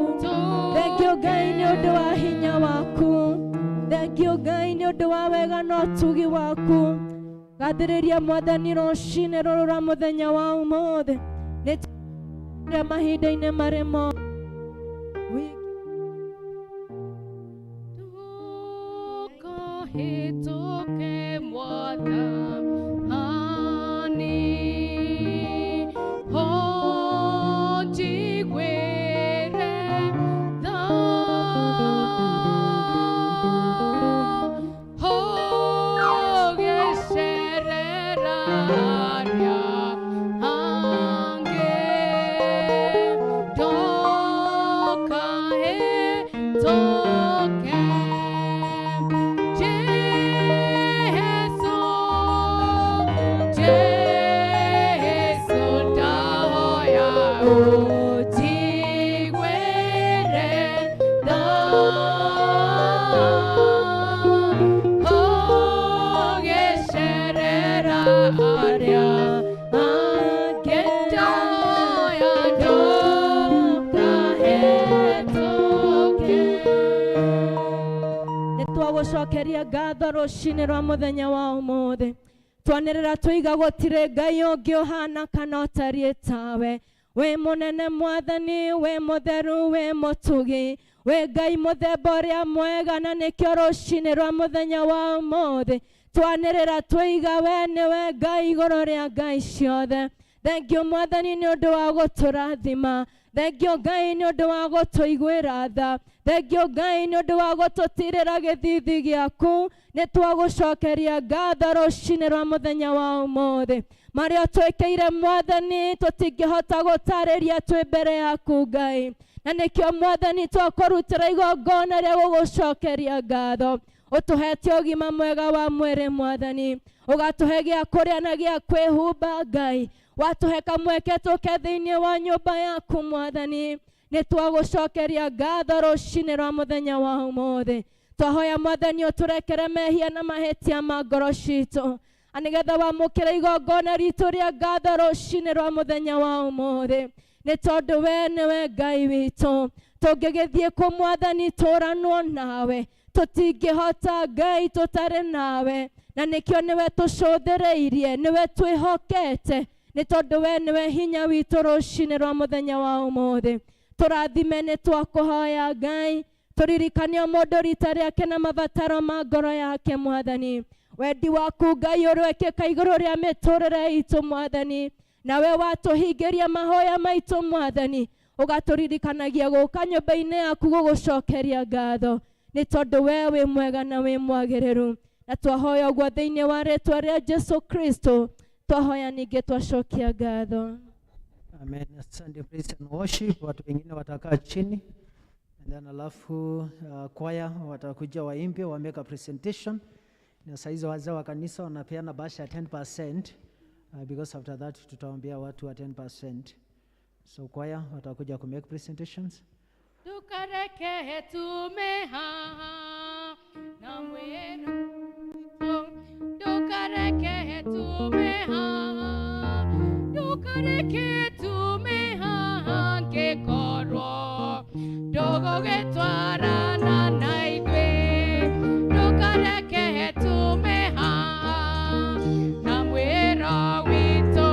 Thengio Ngai nĩ ũndũ wa hinya waku. Thengio Ngai nĩ ũndũ wa wega na ũtugi waku. Gathĩrĩria Mwathani rũcinĩ rũrũ rwa mũthenya wa ũmũthĩ. Nĩ Mahinda-inĩ marĩ mo Tukahĩtũke Mwathani, ũnjiguĩre tha, ũgĩcerera arĩa angĩ, ndũkahĩtũke. Jesu, Jesu ndahoya ũnjiguĩre tha, ũgĩcerera arĩa angĩ, ndahoya ndũkahĩtũke. Nĩtwagũcokeria ngatho rũcinĩ rwa mũthenya wa ũmũthĩ. Twanĩrĩra tũiga gũtirĩ Ngai ũngĩ ũhana kana ũtariĩ tawe. Wĩ mũnene Mwathani, wĩ mũtheru, wĩ mũtugi, wĩ Ngai mũthemba ũrĩa mwega, na nĩkĩo rũcinĩ rwa mũthenya wa ũmũthĩ twanĩrĩra tũiga we nĩwe Ngai igũrũ rĩa ngai ciothe. Thengio Mwathani nĩ ũndũ wa gũtũrathima. Thengio Ngai nĩ ũndũ wa gũtũiguĩra tha. Thengio Ngai nĩ ũndũ wa gũtũtirĩra gĩthithi gĩaku. Nĩ twagũcokeria ngatho rũcinĩ rwa mũthenya wa ũmũthĩ. Marĩa twĩkĩire Mwathani tũtingĩhota gũtarĩria twĩ mbere yaku Ngai, na nĩkĩo Mwathani twakũrutĩra igongona rĩa gũgũcokeria ngatho. Ũtũhete ũgima mwega wa mwĩrĩ Mwathani, ũgatũhe gĩa kũrĩa na gĩa kwĩhumba Ngai, watũhe kamweke tũke thĩinĩ wa nyũmba yaku Mwathani. Nĩ twagũcokeria ngatho rũcinĩ rwa mũthenya wa ũmũthĩ. Twahoya Mwathani ũtũrekere mehia na mahĩtia ma ngoro citũ, na nĩgetha wamũkĩre igongona ritũ rĩa ngatho rũcinĩ rwa mũthenya wa ũmũthĩ, nĩ tondũ we nĩwe Ngai witũ. Tũngĩgĩthiĩ kũ Mwathani tũranwo nawe, tũtingĩhota Ngai tũtarĩ nawe, na nĩkĩo nĩwe tũcũthĩrĩirie, nĩwe twĩhokete, nĩ tondũ we nĩwe hinya witũ rũcinĩ rwa mũthenya wa ũmũthĩ. Tũrathime, nĩ twakũhoya Ngai, tũririkane o mũndũ rita rĩake na mabataro ma ngoro yake Mwathani. Wendi waku Ngai ũrwekĩka igũrũ rĩa mĩtũrĩre itũ Mwathani, nawe watũhingĩria mahoya maitũ Mwathani, ũgatũririkanagia gũka nyũmba-inĩ yaku gũgũcokeria ngatho, nĩ tondũ we wĩ mwega na wĩ mwagĩrĩru. Na twahoya ũguo thĩinĩ wa rĩtwa rĩa Jesu Kristo, twahoya ningĩ twacokia ngatho. Amen. Asante praise and worship. Watu wengine watakaa chini and then alafu choir watakuja waimbe wa make a presentation. Na saizi wazee wa kanisa wanapeana bahasha ya 10%, because after that tutaambia watu wa 10%. So choir watakuja ku make presentations. Ndukareke tume haha na mwĩra, ndukareke tume haha, ndukareke tume haha ngĩkorwo ndũgũgĩtwarana na ithuĩ, ndukareke tume haha na mwĩra witũ,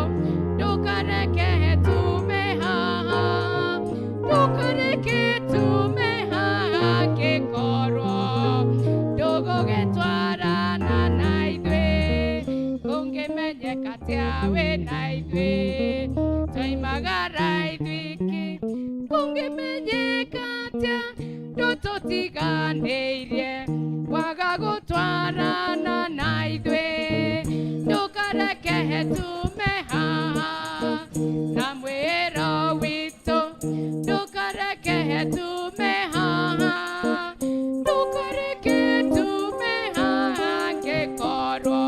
ndukareke tume haha, ndukareke tume haha ngĩkorwo ndũgũgĩtwarana na ithuĩ, kũngĩmenyeka atĩa wĩ na ithuĩ twoimagara ithuiki, kũngĩmenyeka atĩa ndũtũtiganĩirie waga gũtwarana na ithuĩ, ndũkareke tume haha na mwĩra witũ, ndũkareke tume haha, ndũkareke tume haha ngĩkorwo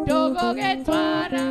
ndũgũgĩtwara.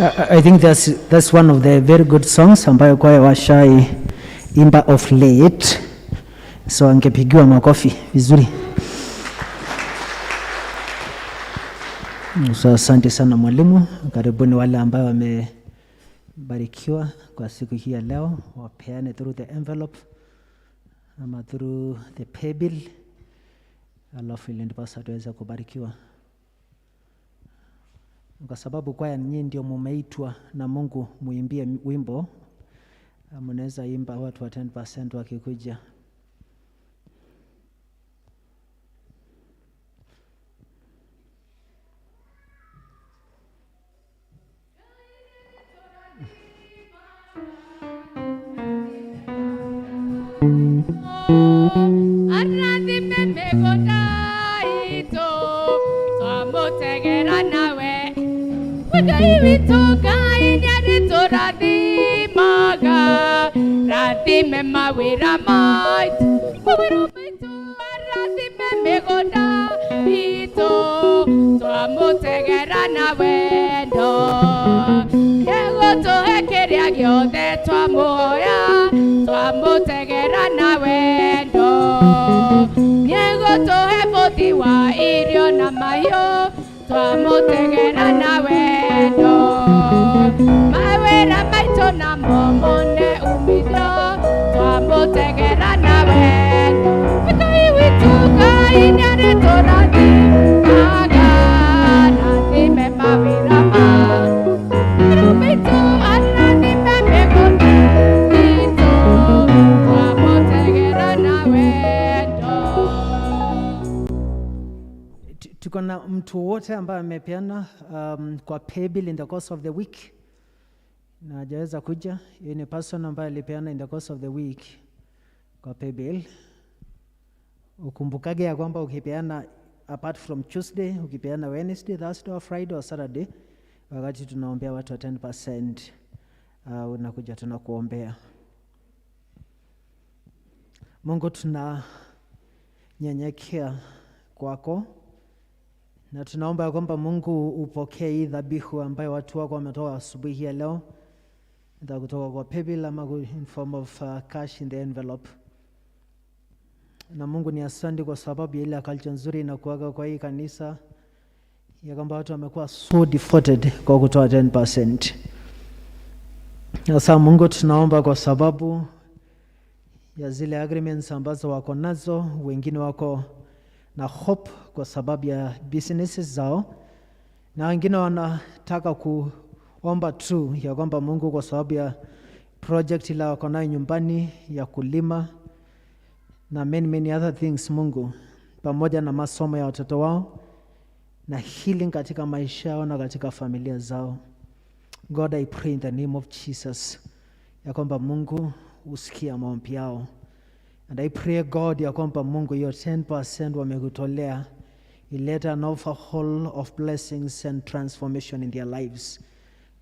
I think that's one of the very good songs ambayo kwaya washai imba of late, so angepigiwa makofi vizuri. So asante sana mwalimu. Karibuni wale ambao wamebarikiwa kwa siku hii ya leo, wapeane through the envelope ama through the pay bill, alafu ili ndiposa tuweze kubarikiwa, kwa sababu kwaya nyinyi ndio mumeitwa na Mungu muimbie wimbo. Mnaweza imba watu wa 10% wakikuja. Arathime mĩgũnda itũ, twamũtegera nawe. Ngai witũ, Ngai nĩarĩtũrathimaga, rathime mawĩra maitũ, mawĩra maitũ, arathime mĩgũnda itũ, twamũtegera na wendo. Nĩegũtũhe kĩrĩa gĩothe twamũhoya, twamũtegera na wendo. Nĩegũtũhe bũthi wa irio na mahiũ, twamũtegera na wendo. Mawĩra maitũ namo mone umithio, twamũtegera na wendo. Ngai witũ, Ngai nĩarĩtũrathimaga, rathime mawĩra maitũ, arathime mĩgũnda itũ, twamũtegera na wendo. Tuko na mtu wote ambaye amepeana kwa paybill in the course of the week na hajaweza kuja? Hiyo ni person ambaye alipeana in the course of the week kwa paybill. Ukumbukage ya kwamba ukipeana apart from Tuesday, ukipeana Wednesday, Thursday or Friday or Saturday, wakati tunaombea watu wa 10%, unakuja tunakuombea. Mungu, tunanyenyekea kwako na tunaomba ya kwamba Mungu upokee hii dhabihu ambayo watu wako wametoa asubuhi hii ya leo, either kutoka kwa paybill ama in form of cash in the envelope. Na Mungu ni asante kwa sababu ya ile culture nzuri inakuwaga kwa hii kanisa ya kwamba watu wamekuwa so devoted kwa kutoa 10%. Sasa Mungu, tunaomba kwa sababu ya zile agreements ambazo wako nazo, wengine wako na hope kwa sababu ya businesses zao, na wengine wanataka kuomba tu ya kwamba Mungu, kwa sababu ya project ile wako nayo nyumbani ya kulima na many many other things, Mungu, pamoja na masomo ya watoto wao na healing katika maisha yao na katika familia zao. God, I pray in the name of Jesus ya kwamba Mungu usikia maombi yao. And I pray, God, ya kwamba Mungu hiyo 10% wamekutolea ileta an overhaul of blessings and transformation in their lives.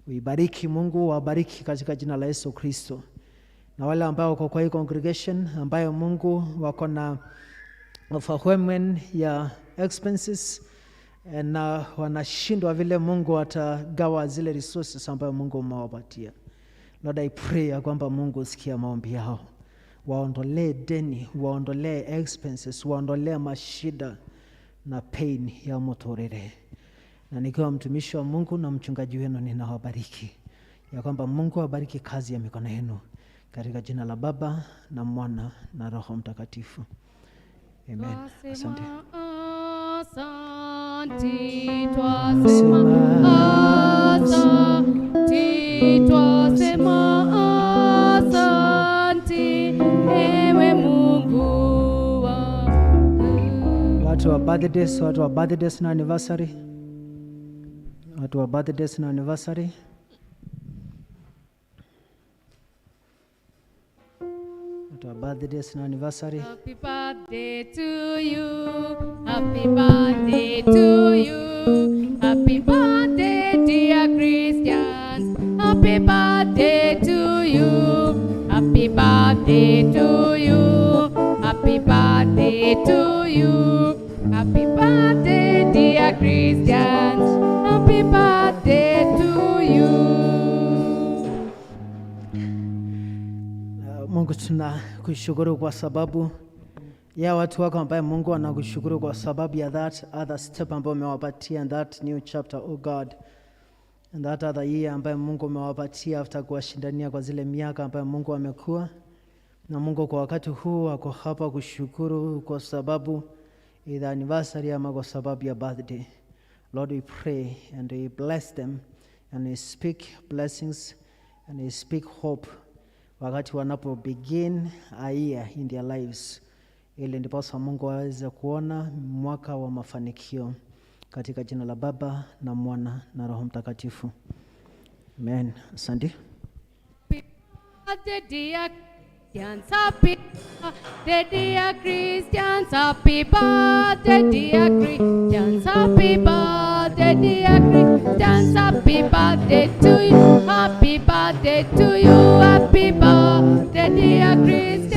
Uibariki Mungu, wabariki katika jina la Yesu Kristo. Na wale ambao wako kwa hii congregation ambayo Mungu wako na overwhelming ya expenses na wanashindwa vile Mungu atagawa zile resources ambayo Mungu umewapatia. Lord, I pray ya kwamba Mungu usikia maombi yao, waondolee deni, waondolee expenses, waondolee mashida na pain ya motorere. Na nikiwa mtumishi wa Mungu na mchungaji wenu, ninawabariki ya kwamba Mungu abariki kazi ya mikono yenu katika jina la Baba na Mwana na Roho Mtakatifu. Amen. Asante. Asante, twasema asante, twasema asante, ewe Mungu wangu. Watu wa birthdays, watu wa birthdays na anniversary. Watu wa birthdays na anniversary. Watu wa birthdays na anniversary. Happy birthday to you. Happy birthday to you. Happy birthday, dear Christians. Happy birthday to you. Happy birthday to you. Happy birthday to you. Happy birthday, dear Christians. Happy birthday to you. Mungu tunakushukuru kwa sababu ya watu wako ambaye Mungu anakushukuru kwa sababu ya that other step ambayo umewapatia and that new chapter, oh God, and that other year ambayo Mungu umewapatia after kuwashindania kwa zile miaka ambayo Mungu amekuwa na Mungu kwa wakati huu wako hapa kushukuru kwa sababu either anniversary ama kwa sababu ya birthday. Lord, we pray and we bless them and we speak blessings and we speak hope wakati wanapo begin a year in their lives, ili ndiposa Mungu aweze kuona mwaka wa mafanikio katika jina la Baba na Mwana na Roho Mtakatifu. Amen. Asante. Birthday, dear Christians, happy birthday, dear Christians, happy birthday, dear Christians, happy birthday, dear Christians, happy birthday to you, happy birthday to you, happy birthday, dear Christians.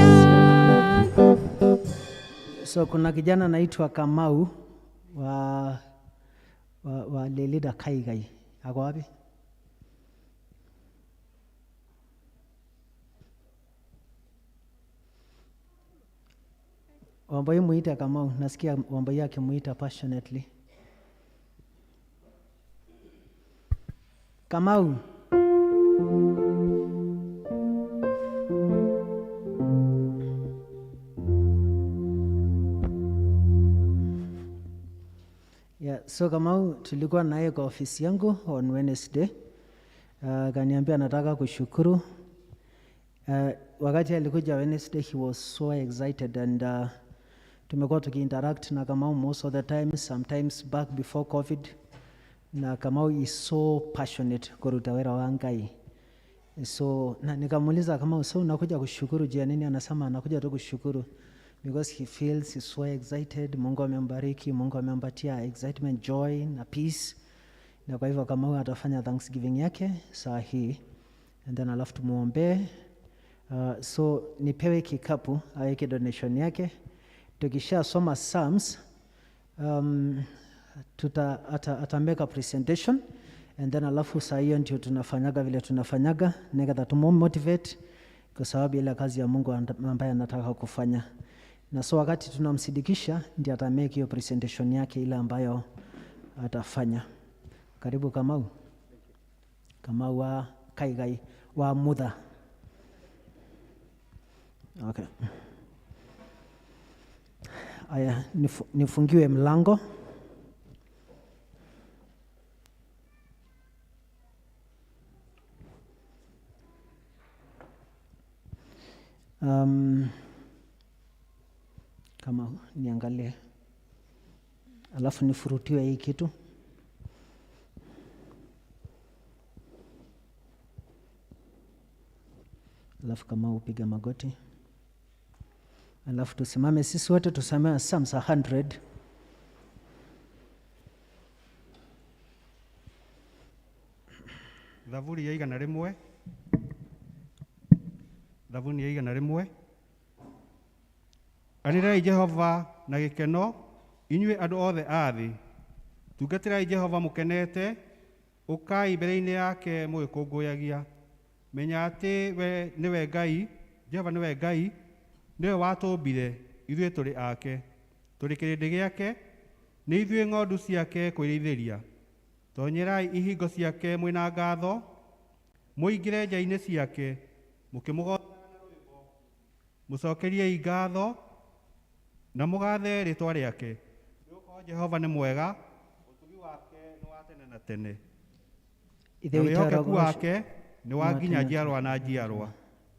So kuna kijana anaitwa Kamau wa Lelida Kaigai. Ako wapi? Wambai muita Kamau, nasikia Wambai akimuita passionately. Kamau. Yeah, so Kamau tulikuwa naye kwa ofisi yangu on Wednesday. Akaniambia anataka kushukuru. Wakati alikuja Wednesday he was so excited and tumekuwa tukiinteract na Kamau most of the time, sometimes back before COVID. Na Kamau is so passionate kuruta wera wa Ngai. So na nikamuuliza Kamau, so unakuja kushukuru juu ya nini? Anasema anakuja tu kushukuru because he feels he's so excited. Mungu amembariki, Mungu amempatia excitement, joy na peace. Na kwa hivyo Kamau atafanya thanksgiving yake saa hii and then alafu tumuombee. So nipewe kikapu aweke donation yake. Tukishasoma Psalms ata make a presentation and then alafu saa hiyo ndio tunafanyaga vile tunafanyaga nikaza tumotivate kwa sababu ile kazi ya Mungu ambaye anataka kufanya. Na so wakati tunamsidikisha ndiye ata make hiyo presentation yake ile ambayo atafanya. Karibu Kamau. Kamau wa Kaigai wa Mudha. Okay. Aya, nifungiwe mlango. Kama niangalie, alafu nifurutiwe hii kitu. Alafu kama upiga magoti, alafu tusimame sisi wote tusome Psalms 100. Thaburi ya 101. Thaburi ya 101. Anĩrĩrai Jehova na gĩkeno, inyuĩ andũ othe a thĩ. Tungatĩrai Jehova mũkenete, ũkai mbere-inĩ yake mũgĩkũngũyagia. Menya atĩ we nĩwe Ngai, Jehova nĩwe Ngai, nĩwe watũmbire, ithuĩ tũrĩ ake. Tũrĩ kĩrĩndĩ gĩake, nĩ ithuĩ ng'ondu ciake kwĩrĩithĩria. Tonyerai ihingo ciake mwĩna ngatho, mũingĩre nja-inĩ ciake, mũkĩmũgoocaga na rwĩmbo. Mũcokeriei ngatho na mũgathe rĩĩtwa rĩake. Nĩgũkorwo Jehova nĩ mwega, ũtugi wake nĩ wa tene na tene. Ithe Na witũ wĩhokeku arogocwo wake nĩ wa nĩ nginya wa tene njiarwa na njiarwa.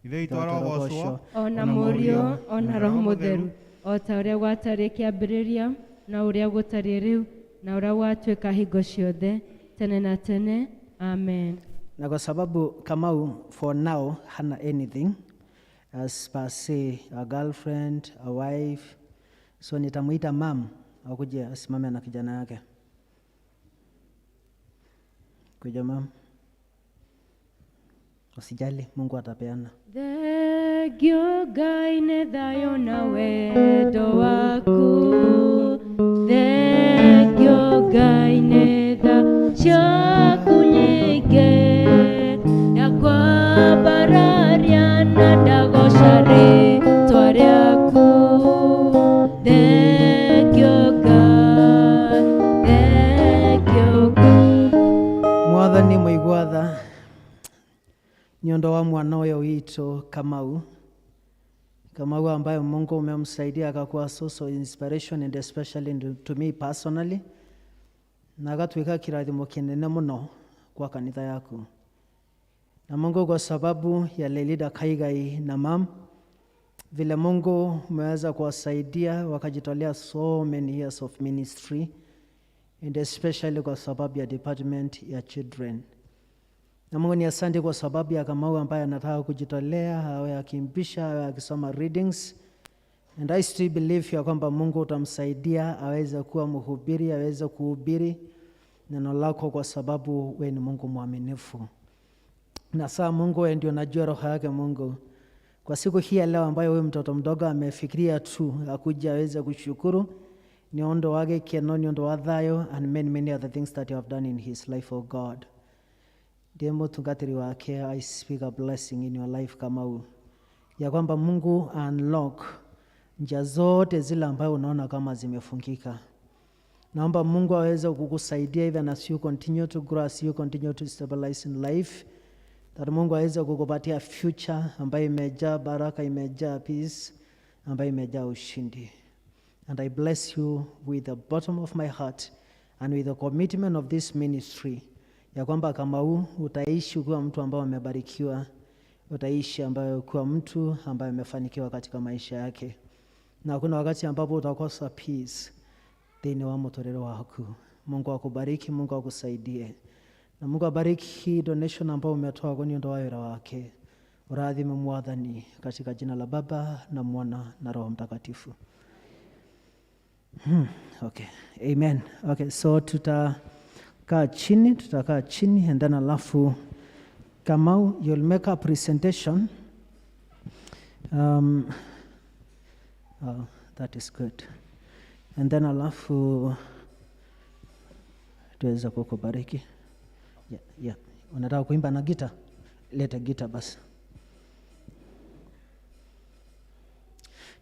Ithe witũ Ithe arogocwo, arogocwo, ona Mũriũ ona Roho Mũtheru, o ta ũrĩa gwatariĩ kĩambĩrĩria na ũrĩa gũtariĩ rĩu na ũrĩa gwatuĩka hingo ciothe tene na tene. Amen. Na kwa sababu Kamau for now hana anything as per se, a girlfriend, a wife, so nitamuita mam akuje asimame na kijana yake. Kuja mam, usijali, Mungu atapeana. Thengio Ngai nĩ thayũ na wendo waku, thengio Ngai nĩ tha ciaku nyingĩ, ndakwambararia na ndagoca Kamau. Kamau ambaye Mungu umemsaidia akakuwa source of inspiration and especially to me personally, na agatuĩka kĩrathimo kĩnene mũno kwa kanitha yaku. Na Mungu, kwa sababu ya Lelida Kaigai na mam, vile Mungu umeweza kuwasaidia wakajitolea so many years of ministry, and especially kwa sababu ya department ya children. Na Mungu ni asante kwa sababu ya Kamau ambaye anataka kujitolea, awe akiimbisha, awe akisoma readings. And I still believe ya kwamba Mungu utamsaidia aweze kuwa mhubiri, aweze kuhubiri neno lako, kwa sababu we ni Mungu mwaminifu. Na saa Mungu, wewe ndio unajua roho yake Mungu. Kwa siku hii ya leo ambayo huyu mtoto mdogo amefikiria tu akuja aweze kushukuru ni ondo wake keno ni ondo wa thayo and many many other things that you have done in his life, oh God. Ndiye mutungatiri wake, I speak a blessing in your life Kamau, ya kwamba Mungu unlock njia zote zile ambayo unaona kama zimefungika. Naomba Mungu aweze kukusaidia even as you continue to grow, as you continue to stabilize in life, that Mungu aweze kukupatia future ambayo imejaa baraka, imejaa peace, ambayo imejaa ushindi. And I bless you with the bottom of my heart and with the commitment of this ministry, ya kwamba Kamau utaishi kuwa mtu ambaye amebarikiwa, utaishi ambayo kuwa mtu ambaye amefanikiwa katika maisha yake, na hakuna wakati ambapo utakosa peace thĩinĩ wa mũtũrĩre waku. Mungu akubariki, Mungu akusaidie, na Mungu abariki hii donation ambayo umetoa kwa nĩ ũndũ wa wĩra wake. Ũrathime Mwathani, katika jina la Baba na Mwana na Roho Mtakatifu. Okay. Amen. Okay, so tutakaa chini and then alafu Kamau, you'll make a presentation. Oh, that is good. And then alafu tuweza kukubariki. Yeah. Unataka kuimba na gita? Leta gita basi.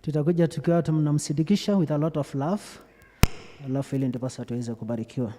Tutakuja tukiwa tunamsindikisha with a lot of love, alafu ili ndiposa tuweze kubarikiwa.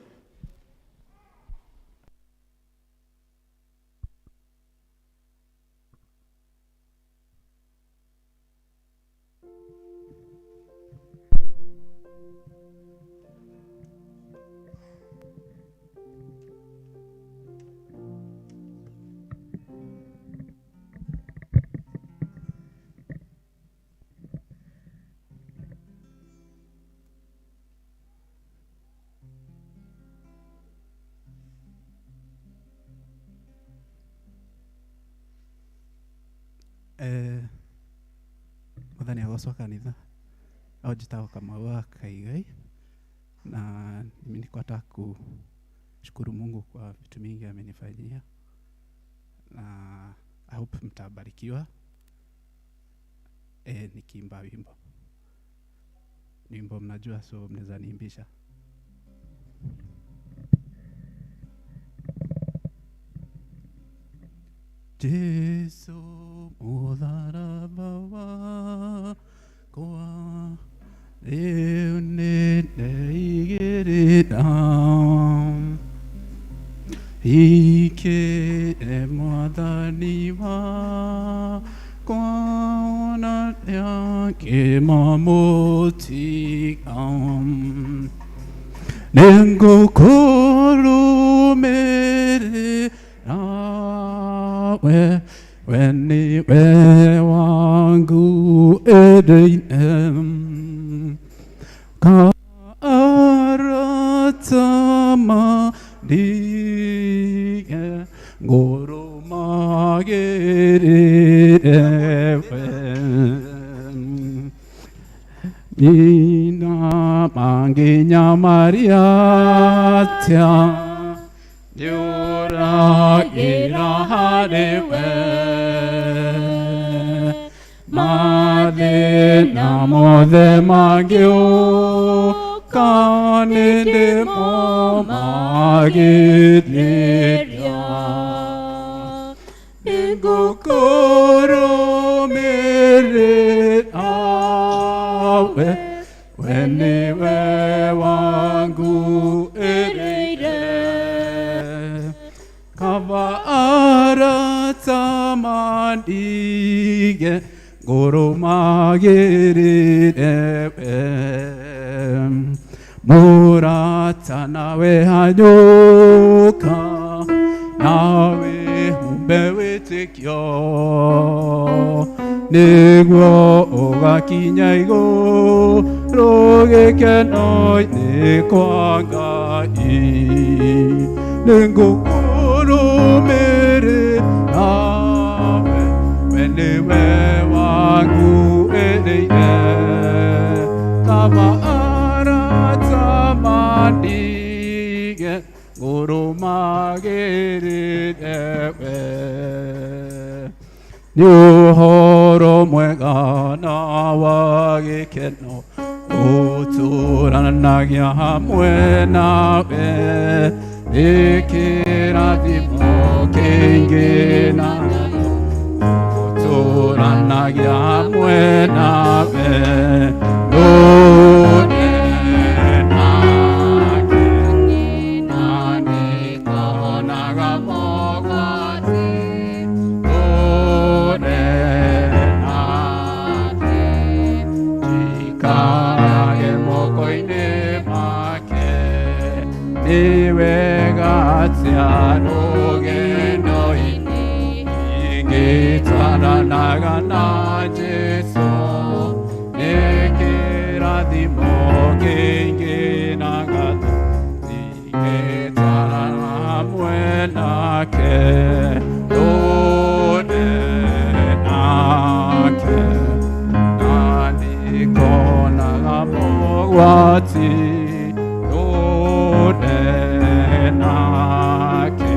Mwathani agocwo kanitha. Au njĩtagwo Kamau wa Kaigai na mimi niko nataka kushukuru Mungu kwa vitu mingi amenifanyia, na I hope mtabarikiwa nikiimba wimbo. Ni wimbo mnajua, so mnaweza niimbisha. Jesu mũtharaba wakwa rĩu nĩndeigĩrĩra, ikĩre Mwathani wakwa ona ngĩmamũtiga, nĩngũkũrũmĩrĩra we, we nĩwe wangu ĩrĩine arata mandige ngũrũmagĩrĩre we, Nina manginyamaria atia nĩũragĩra harĩ we, mathĩna mothe mangĩũka nĩndĩmomagĩrĩria, nĩngũkũrũmĩrĩra we, we nĩwe wangu ĩrĩire kaba arata mandige. Ngũrũmagĩrĩre we. Mũrata nawe hanyũka, nawe humbe wĩtĩkio, nĩguo ũgakinya igũrũ gĩkeno-inĩ kwa Ngai. Nĩngũkũrũmĩrĩra nawe, we nĩwe wanguĩrĩire. Kaba arata mandige, ngũrũmagĩrĩre we. Nĩ ũhoro mwega na wa gĩkeno, ũtũranagia hamwe nawe. Nĩ kĩrathimo kĩingĩ na ũtũranagia hamwe nawe. Nũne nake, na nĩngonaga mogwati. Nũne nake, njikarage moko-inĩ make. Nĩ wega atĩa rũgendo-inĩ ingĩtwaranaga na Jesũ. Nĩ kĩrathimo kĩingĩ na ngatho ingĩtwarana hamwe nake. Nũne nake, na nĩngonaga mogwati. Nũne nake,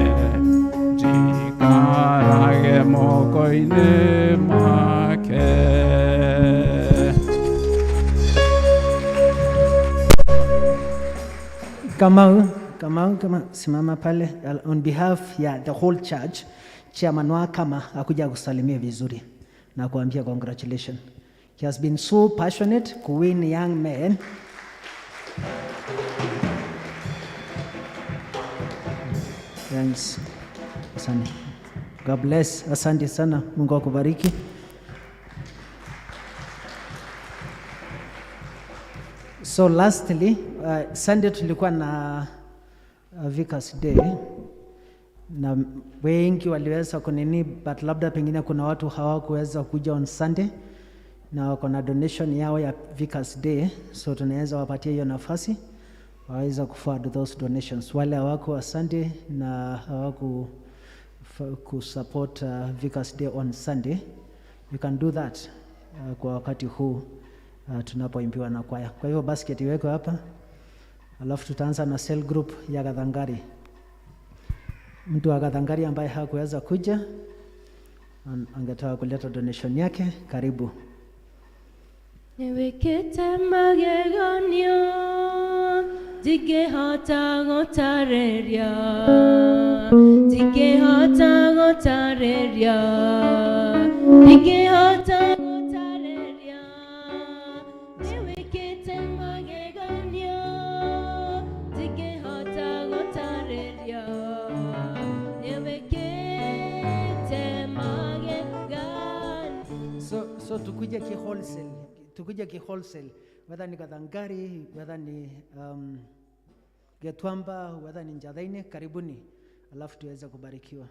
njikarage moko-inĩ make. Kamau, Kamau, kama simama pale on behalf ya the whole church, chairman wa kama akuja kusalimia vizuri na kuambia congratulations. He has been so passionate to win young men. Thanks. Asante. God bless. Asante sana. Mungu akubariki. So lastly, Sunday tulikuwa na Vicars Day na wengi waliweza kunini, but labda pengine kuna watu hawakuweza kuja on Sunday na wako na donation yao ya Vicars Day, so tunaweza wapatia hiyo nafasi waweza kuforward those donations. Wale hawako wa Sunday na hawaku kusupport Vicars Day on Sunday, you can do that kwa wakati huu tunapoimbiwa na kwaya. Kwa hivyo basket iwekwe hapa, alafu tutaanza na cell group ya Gathangari. Mtu wa Gathangari ambaye hakuweza kuja angetaka kuleta donation yake, karibu. Nĩwĩkĩte mageganio ndingĩhota gũtarĩria, ndingĩhota gũtarĩria, ndingĩhota gũtarĩria. Nĩwĩkĩte mageganio ndingĩhota gũtarĩria, nĩwĩkĩte mageganio. So tukuje ki wholesale, tukuje ki wholesale, whether ni Gathangari, whether ni Getwamba, whether ni Njathaini, karibuni, alafu tuweze kubarikiwa.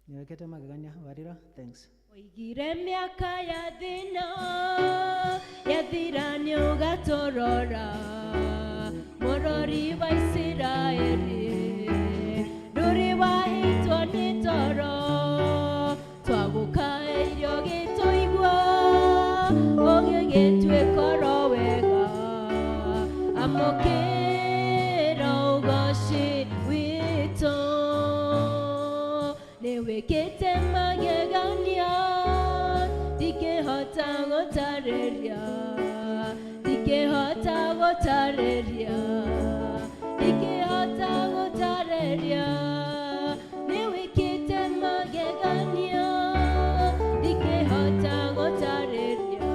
Niwekete magegania warira, thanks. Oigire mĩaka ya thĩna yathira nĩũgatũrora, mũrori wa Isiraeli ndũrĩ wahĩtwo nĩ toro, twagũkaĩire ũgĩtũigua ũgĩgĩtuĩka oro wega, amũkĩra ũgoci witũ. Nĩwĩkĩte magegania ndingĩhota gũtarĩria, ndingĩhota gũtarĩria, ndingĩhota gũtarĩria. Nĩwĩkĩte magegania ndingĩhota gũtarĩria,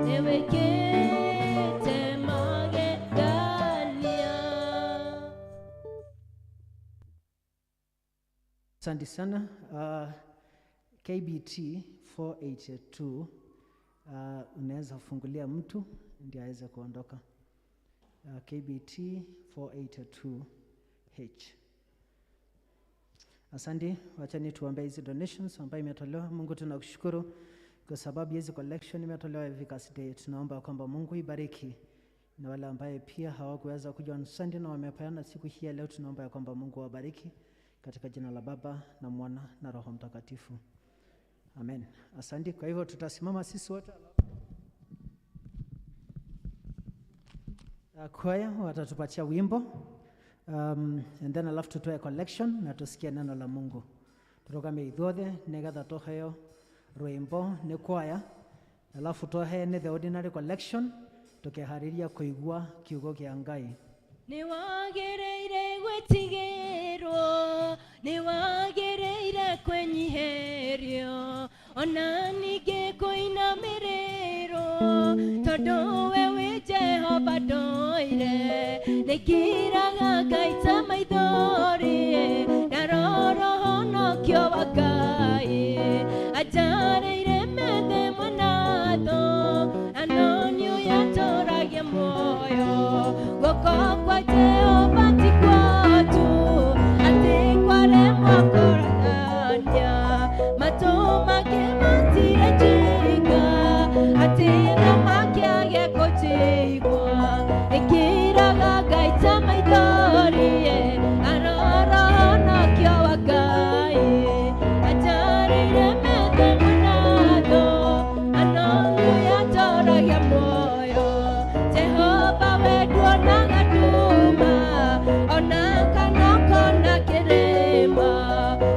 nĩwĩkĩte magegania. Asante sana. KBT 482 unaweza fungulia mtu ndiye aweze kuondoka. KBT 482 H. Asante, wachani tuombe hizi donations ambayo imetolewa. Mungu tunakushukuru kwa sababu hizi collection imetolewa Vicar's Day. Tunaomba kwamba Mungu ibariki na wale ambaye pia hawakuweza kuja on Sunday na wamepeana siku hii ya leo, tunaomba ya kwamba Mungu awabariki katika jina la Baba na Mwana na Roho Mtakatifu. Amen. Asante. Kwa hivyo tutasimama sisi wote. Kwaya watatupatia wimbo and then alafu tutoe collection na tusikie neno la Mungu. Turugame ithuothe nigetha tuheo rwimbo ni kwaya, alafu tuheane the ordinary collection tukihariria kuigua kiugo kia Ngai. Nĩ wagĩrĩire gwĩtigĩrwo, nĩ wagĩrĩire kwĩnyihĩrio, ona ningĩ kũinamĩrĩrwo, tondũ we wĩ Jehova ndũire. Nĩngiraga ngaita maithori, ndarora ũhonokio wa Ngai. Anjarĩire methe mwanatho, na no nĩ ũyatũragia muoyo. Guoko kwa Jehova ti kwa tu, atĩ kwaremwo kũragania. Matũ make matirĩ njinga, atĩ no makĩage kũnjigua. Nĩngiraga ngaita maithori, arora ũhonokio wa Ngai. Anjarĩire methe mwanatho, na no nĩũyatũragia muoyo. Jehova we nduonaga nduma, ona kana ũkona kĩrĩma.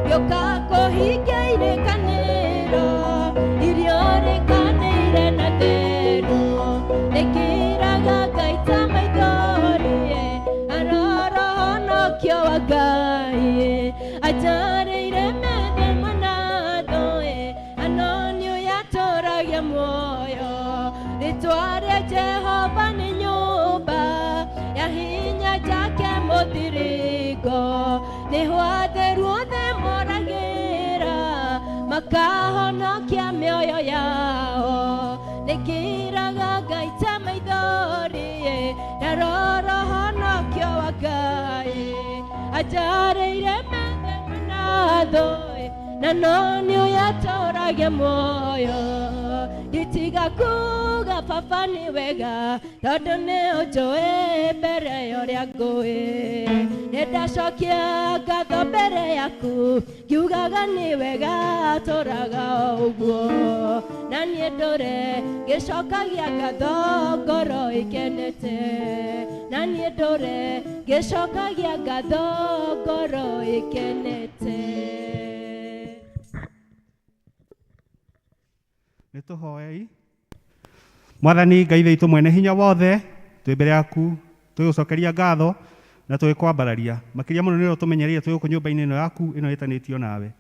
Gĩũka kũhingia irĩkanĩro, irio rĩkanĩire na theru. Nĩngiraga ngaita maithori, arora ũhonokio wa Ngai. Anjarĩire methe mwanatho, na nĩũyatũragia muoyo. Rĩtwa rĩa Jehova nĩ nyũmba ya hinya njake mũthiringo, nĩho atheru othe moragĩra, makahonokia mĩoyo yao. Nĩngiraga ngaita maithori, ndarora ũhonokio wa Ngai. Anjarĩire methe mwanatho, na no nĩũyatũragia muoyo. Nditiga kuga baba nĩ wega, tondũ nĩ ũnjũĩ mbere ya ũrĩa ngũĩ. Nĩndacokia ngatho mbere yaku, ngiugaga nĩ wega tũraga o ũguo. Na niĩ ndũre ngĩcokagia ngatho ngoro ĩkenete. Na niĩ ndũre ngĩcokagia ngatho ngoro ĩkenete. Nĩ tũhoei. Mwathani Ngai witũ mwene hinya wothe, twĩ mbere yaku twĩgũcokeria ngatho na twĩkwambararia makĩria mũno nĩ ũtũmenyereire twĩ gũkũ nyũmba-inĩ ĩno yaku ĩno ĩtanĩtio nawe.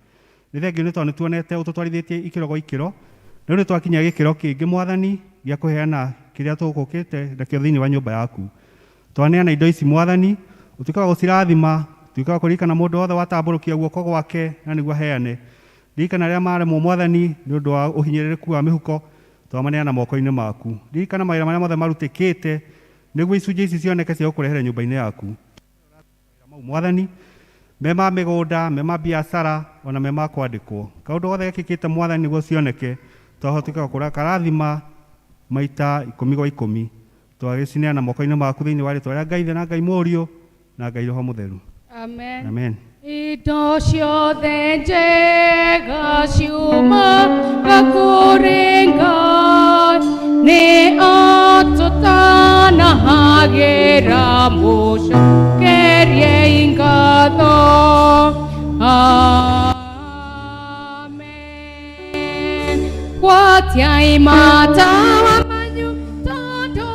Nĩ thengio nĩ tondũ nĩ tuonete ũtũtwarithĩtie ikĩro gwa ikĩro, rĩu nĩ twakinya gĩkĩro kĩngĩ Mwathani gĩa kũheana kĩrĩa tũgũkĩte nakĩo thĩinĩ wa nyũmba yaku. Twaneana indo ici Mwathani, ũtuĩke wa gũcirathima, tuĩke wa kũririkana mũndũ wothe watambũrũkia guoko gwake na nĩguo aheane. Ririkana arĩa maremwo Mwathani nĩ ũndũ wa ũhinyĩrĩrĩku wa mĩhuko, twamaneana moko-inĩ maku. Ririkana mawĩra marĩa mothe marutĩkĩte nĩguo icunjĩ ici cioneke cia gũkũrehere nyũmba-inĩ yaku. Mau Mwathani, me ma mĩgũnda, me ma biacara, ona me ma kwandĩkwo. Kaũndũ gothe gekĩkĩte Mwathani nĩguo cioneke, twahoteka kũrathima maita 10 gwa 10. Twagĩcineana moko-inĩ maku thĩinĩ wa rĩtwa rĩa Ngai Ithe na Ngai Mũriũ na Ngai Roho Mũtheru. Amen. Amen. Indo ciothe njega ciumaga kũrĩ Ngai, nĩ atũtanahagĩra mũcokeriei ngatho. Amen. Gwatiai matawa manyu tondũ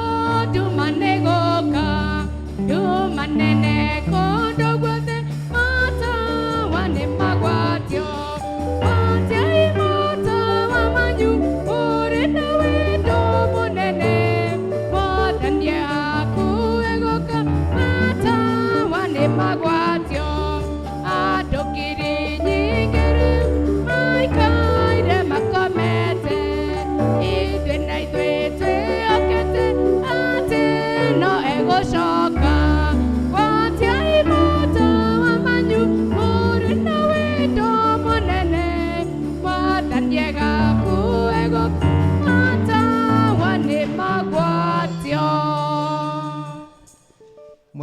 nduma nĩgũka, nduma nene kũndũ guothe, matawa nĩ magwatio. Gwatiai matawa manyu ũrĩ na wendo mũnene, Mwathani hakuhĩ gũka, matawa nĩ magwatio. Andũ ngiri nyingĩ rĩu maikaire makomete,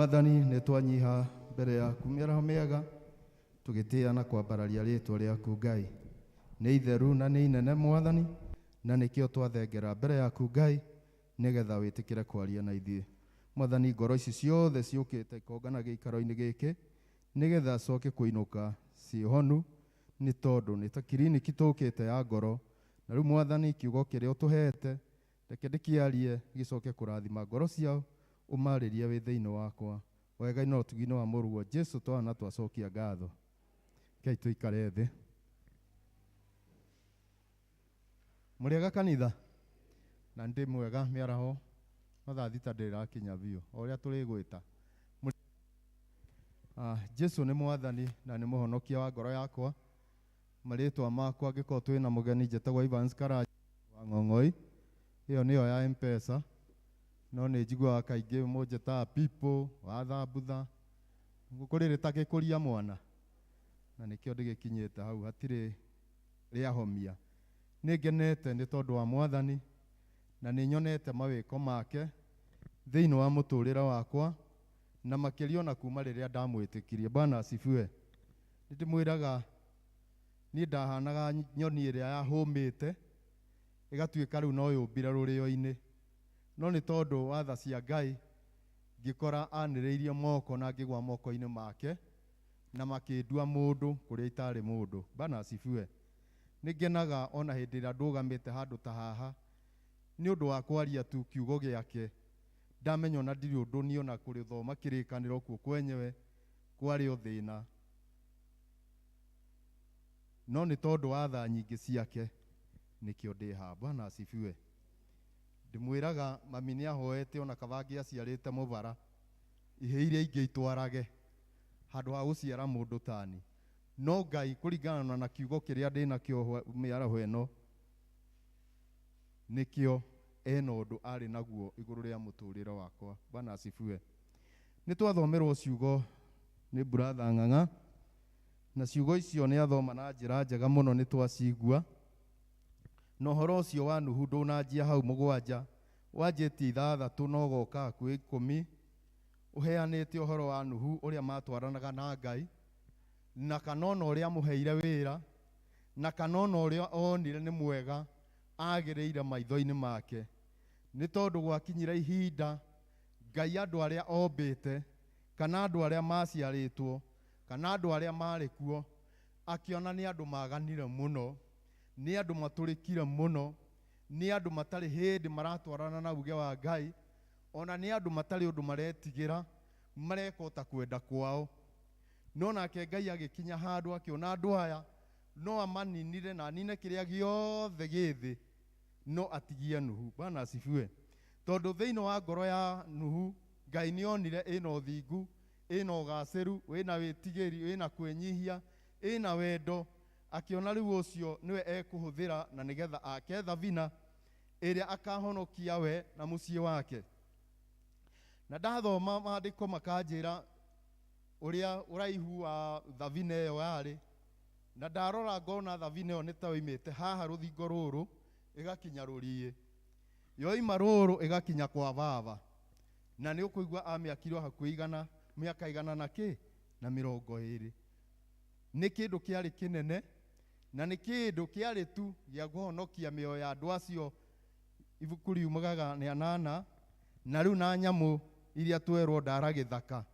Mwathani nĩ twanyiha mbere yaku mĩaraho mĩega tũgĩtĩĩa na kwambararia rĩtwa rĩaku Ngai. Nĩ itheru na nĩ inene Mwathani, na nĩkĩo twathengera mbere yaku Ngai nĩgetha wĩtĩkĩre kwaria na ithuĩ. Mwathani, ngoro ici ciothe ciũkĩte ikongana gĩikaro-inĩ gĩkĩ nĩgetha coke kũinũka ciĩhonu, nĩ tondũ nĩ ta kiriniki tũkĩte ya ngoro. Na rĩu Mwathani, kiugo kĩrĩa ũtũhete reke ndĩkĩarie gĩcoke kũrathima ngoro ciao, ũmarĩrie wĩ thĩinĩ wakwa. Wega-inĩ na ũtugi-inĩ wa mũrũguo Jesu twana twacokia ngatho. Rekei tũikare thĩ. Mũrĩega kanitha? Na ndĩ mwega mĩaraho, no thaa thita ndĩrakinya biũ o ũrĩa tũrĩgwĩta. Jesu nĩ Mwathani na nĩ mũhonokia wa ngoro yakwa. Marĩtwa makwa angĩkorwo twĩna mũgeni, njĩtagwo Evans Karanja wa Ng'ong'oi. Ĩyo nĩyo ya M-Pesa. No nĩ njiguaga kaingĩ mũnjĩtaga people wa thambutha. Kũrĩ rĩtagĩkũria mwana. Na nĩkĩo ndĩgĩkinyĩte hau, hatirĩ rĩahomia. Nĩ ngenete nĩ tondũ wa Mwathani na nĩ nyonete mawĩko make thĩinĩ wa mũtũrĩre wakwa na makĩria ona kuma rĩrĩa ndamwĩtĩkirie. Bwana asifiwe. Nĩ ndĩmwĩraga niĩ ndahanaga nyoni ĩrĩa yahũmĩte ĩgatuĩka rĩu no yũmbire rũrĩo-inĩ, no nĩ tondũ wa tha cia Ngai ngĩkora anĩrĩirie moko na ngĩgwa moko-inĩ make na makĩndua mũndũ kũrĩa itarĩ mũndũ. Bwana asifiwe. Nĩ ngenaga ona hĩndĩ ĩrĩa ndũgamĩte handũ ta haha nĩ ũndũ wa kwaria tu kiugo gĩake. Ndamenya ona ndirĩ ũndũ niĩ ona kũrĩthoma kĩrĩkanĩro kuo kwenyewe kwarĩ o thĩna, no nĩ tondũ wa tha nyingĩ ciake nĩkĩo ndĩ haha. Bwana asifiwe. Ndĩmwĩraga mami nĩ ahoete ona kaba angĩaciarĩte mũbara ihĩ iria ingĩ itwarage handũ ha gũciara mũndũ tani. No Ngai kũringana na kiugo kĩrĩa ndĩnakĩo mĩaraho ĩno nĩkĩo ena ũndũ arĩ naguo igũrũ rĩa mũtũrĩre wakwa. Bwana asifiwe. Nĩ twathomerwo ciugo nĩ Brother Ng'ang'a, na ciugo icio nĩ athoma na njĩra njega mũno, nĩ twacigua. Na ũhoro ũcio wa Nuhu ndũnanjia hau 7, wanjĩtie 6 na ũgoka hakuhĩ 10, ũheanĩte ũhoro wa Nuhu ũrĩa matwaranaga na Ngai, na kana ona ũrĩa amũheire wĩra, na kana ona ũrĩa onire nĩ mwega agĩrĩire maitho-inĩ make. Nĩ tondũ gwakinyire ihinda Ngai andũ arĩa ombĩte, kana andũ arĩa maciarĩtwo, kana andũ arĩa marĩ kuo, akĩona nĩ andũ maganire mũno, nĩ andũ matũrĩkire mũno, nĩ andũ matarĩ hĩndĩ maratwarana na uge wa Ngai, ona nĩ andũ matarĩ ũndũ maretigĩra, mareka o ta kwenda kwao. No nake Ngai agĩkinya handũ akĩona andũ aya no amaninire na anine kĩrĩa gĩothe gĩ thĩ, no atigie Nuhu. Bwana asifiwe. Tondũ thĩinĩ wa ngoro ya Nuhu Ngai nĩ onire ĩna ũthingu, ĩna ũgacĩru, ĩna wĩtigĩri, ĩna kwĩnyihia, ĩna wendo. Akĩona rĩu ũcio nĩwe ekũhũthĩra na nĩgetha ake thabina ĩrĩa akahonokia we na mũciĩ wake. Na ndathoma maandĩko makanjĩra ũrĩa ũraihu wa thabina ĩyo yarĩ, na ndarora ngona thabina ĩyo nĩ ta yoimĩte haha rũthingo rũrũ ĩgakinya rũriĩ, yoima rũrũ ĩgakinya kwa baba. Na nĩ ũkũigua amĩakirwo hakuhĩ mĩaka igana na kĩ na 20. Nĩ kĩndũ kĩarĩ kĩnene na nĩ kĩndũ kĩarĩ tu gĩa kũhonokia mĩoyo ya andũ acio. Ibuku riumagaga nĩ 8 na rĩu na nyamũ iria twerwo ndara gĩthaka.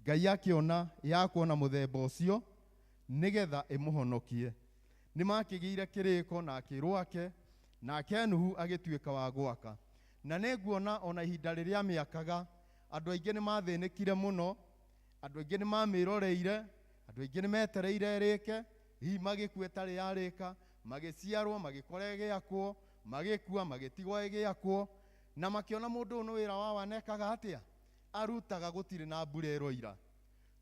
Ngai akĩona ya kuona mũthemba ũcio nĩgetha ĩmũhonokie. Nĩ makĩgĩire kĩrĩko na akĩrwo ake, nake Nuhu agĩtuĩka wa gwaka. Na nĩnguona ona ihinda rĩrĩa mĩakaga andũ aingĩ nĩ mathĩnĩkire mũno, andũ aingĩ nĩ mamĩroreire, andũ aingĩ nĩ metereire ĩrĩke, hihi magĩkua ĩtarĩ yarĩka, magĩciarwo magĩkora ĩgĩakwo, magĩkua magĩtigwo ĩgĩakwo, na makĩona mũndũ ũyũ nĩ wĩra wa wanekaga atĩa, arutaga gũtirĩ na mbura ĩroira.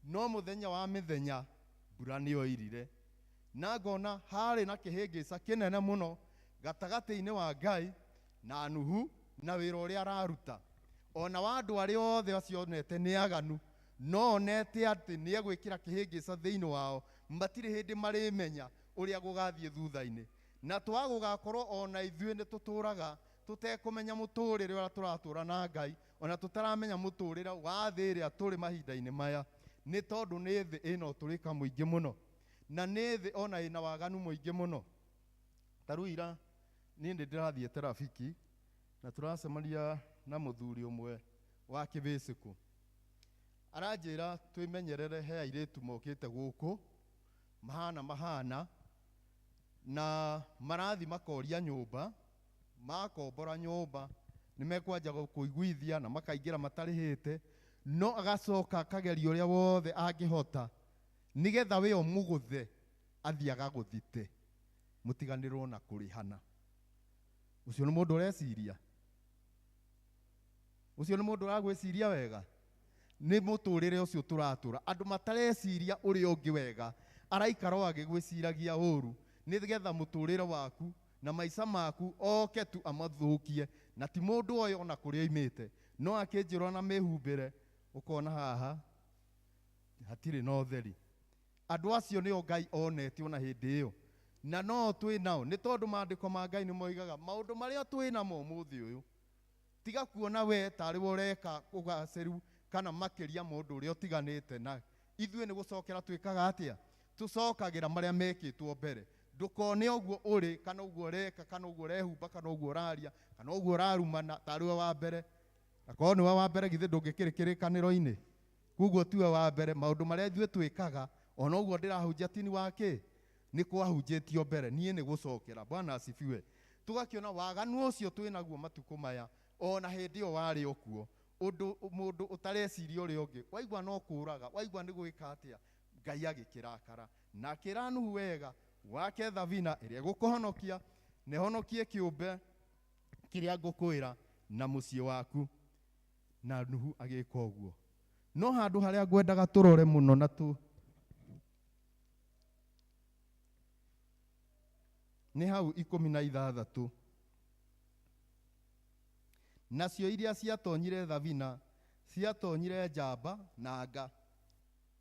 No mũthenya wa mĩthenya mbura nĩyoirire, na ngona harĩ na kĩhĩngĩca kĩnene mũno gatagatĩ-inĩ wa Ngai na Nuhu na wĩra ũrĩa araruta. Ona wa andũ arĩa othe acio onete nĩ aganu, no onete atĩ nĩ egwĩkĩra kĩhĩngĩca thĩinĩ wao, matirĩ hĩndĩ marĩmenya ũrĩa gũgathiĩ thutha-inĩ. Na twagũgakorwo ona ithuĩ nĩ tũtũraga Tũtekũmenya mũtũrĩre ũrĩa tũratũra na Ngai, ona tũtaramenya mũtũrĩre wa thĩ ĩrĩa tũrĩ mahinda-inĩ maya, nĩ tondũ nĩ thĩ ĩna ũtũrĩka mũingĩ mũno, na nĩ thĩ ona ĩna waganu mũingĩ mũno. Ta rĩu ira niĩ nĩ ndĩrathiĩ trafiki na tũracemania na mũthuri ũmwe wa kĩbĩcĩkũ. Aranjĩra twĩmenyerere he airĩtu mokĩte gũkũ mahana mahana na marathi makoria nyũmba, makombora nyũmba nĩ mekwanja kũiguithia na makaingĩra matarĩhĩte, no agacoka akageria ũrĩa wothe angĩhota nĩgetha we ũmũgũthe athiĩ agagũthite, mũtiganĩrwo na kũrĩhana. Ũcio nĩ mũndũ ũreciria? Ũcio nĩ mũndũ ũragwĩciria wega? Nĩ mũtũrĩre ũcio tũratũra, andũ matareciria ũrĩa ũngĩ wega, araikara o agĩgwĩciragia ũru nĩgetha mũtũrĩre waku na maica maku oke tu amathũkie, na ti mũndũ oĩ ona kũrĩa oimĩte, no akĩnjĩra na mĩhumbĩre, ũkona haha hatirĩ na ũtheri. Andũ acio nĩo Ngai onete ona hĩndĩ ĩyo, na no twĩ nao nĩ tondũ maandĩko ma Ngai nĩ moigaga maũndũ marĩa twĩ namo ũmũthĩ ũyũ, tiga kuona we tarĩ we ũreka ũgacĩru kana makĩria mũndũ ũrĩa ũtiganĩte na ithuĩ. Nĩ gũcokera twĩkaga atĩa? Tũcokagĩra marĩa mekĩtwo mbere. Ndũkone ũguo ũrĩ kana ũguo ũreka kana ũguo ũrehumba kana ũguo ũraria kana ũguo ũrarumana tarĩ we wa mbere. Akorwo nĩwe wa mbere, githĩ ndũngĩkĩrĩ kĩrĩkanĩro-inĩ? Koguo tiwe wa mbere. Maũndũ marĩa ithuĩ twĩkaga ona ũguo ndĩrahunjia tini wa kĩ nĩ kwahunjĩtio mbere, niĩ nĩ gũcokera. Bwana asifiwe. Tũgakĩona waganu ũcio twĩnaguo matukũ maya ona hĩndĩ ĩyo warĩ o kuo. Ũndũ mũndũ ũtareciria ũrĩa ũngĩ, waigua no kũraga, waigua nĩ gwĩka atĩa, Ngai agĩkĩrakara na akĩra Nuhu wega, wake thabina ĩrĩa ĩgũkũhonokia na ĩhonokie kĩũmbe kĩrĩa ngũkwĩra na mũciĩ waku. Na Nuhu agĩka ũguo. No handũ harĩa ngwendaga tũrore mũno na tu nĩ hau 16. Nacio iria ciatonyire thabina ciatonyire njamba na nga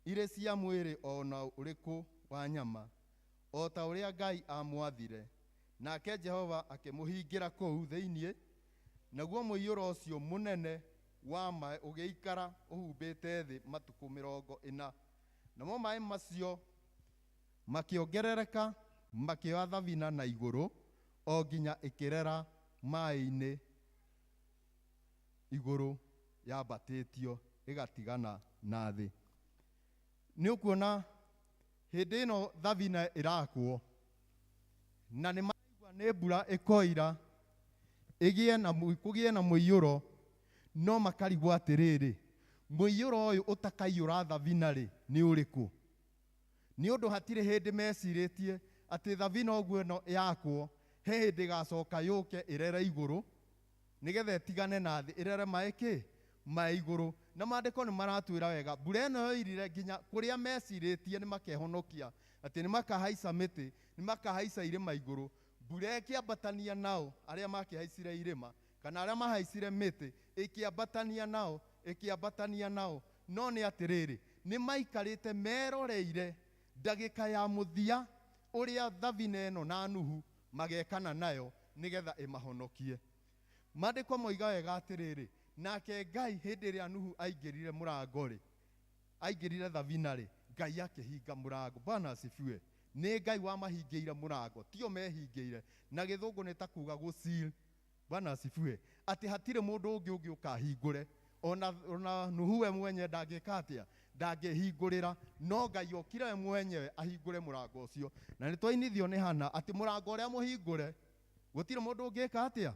irĩ cia mwĩrĩ ona ũrĩkũ wa nyama, o ta ũrĩa Ngai amwathire. Nake Jehova akĩmũhingĩra kũu thĩinĩ, naguo mũiyũro ũcio mũnene wa maĩ ũgĩikara ũhumbĩte thĩ matukũ 40. Namo maĩ macio makĩongerereka makĩoya thabina na igũrũ o nginya ĩkĩrera maĩ-inĩ igũrũ yambatĩtio ĩgatigana na thĩ. Nĩ ũkuona hĩndĩ ĩno thabina ĩrakwo na nĩ maraigua nĩ mbura ĩkoira ĩgĩe na kũgĩe na mũiyũro, no makarigwo atĩrĩrĩ, mũiyũro ũyũ ũtakaiyũra thabina rĩ nĩ ũrĩkũ? Nĩ ũndũ hatirĩ hĩndĩ mecirĩtie atĩ thabina ũguo ĩno yakwo he hĩndĩ ĩgacoka yũke ĩrere igũrũ nĩgetha ĩtigane na thĩ, ĩrere maĩ kĩ? Maĩ igũrũ. Na maandĩko nĩ maratwĩra wega mbura ĩno yoirire nginya kũrĩa mecirĩtie nĩ makehonokia, atĩ nĩ makahaica mĩtĩ, nĩ makahaica irĩma igũrũ. Mbura ĩkĩambatania nao arĩa makĩhaicire irĩma kana arĩa mahaicire mĩtĩ, ĩkĩambatania nao, ĩkĩambatania nao. No nĩ atĩrĩrĩ, nĩ maikarĩte meroreire ndagĩka ya mũthia ũrĩa thabina ĩno na Nuhu magekana nayo nĩgetha ĩmahonokie. Maandĩko moiga wega atĩrĩrĩ, nake Ngai hĩndĩ ĩrĩa Nuhu aingĩrire mũrango rĩ, aingĩrire thabina rĩ, Ngai akĩhinga mũrango. Bwana asifiwe. Nĩ Ngai wamahingĩire mũrango, tio mehingĩire. Na gĩthũngũ nĩ ta kuga gũseal. Bwana asifiwe. Atĩ hatirĩ mũndũ ũngĩ ũngĩũka ahingũre. Ona Nuhu we mwenyewe ndangĩka atĩa? Ndangĩhingũrĩra. No Ngai okire we mwenyewe ahingũre mũrango ũcio. Na nĩ twainithio nĩ Hana atĩ mũrango ũrĩa mũhingũre gũtirĩ mũndũ ũngĩka atĩa?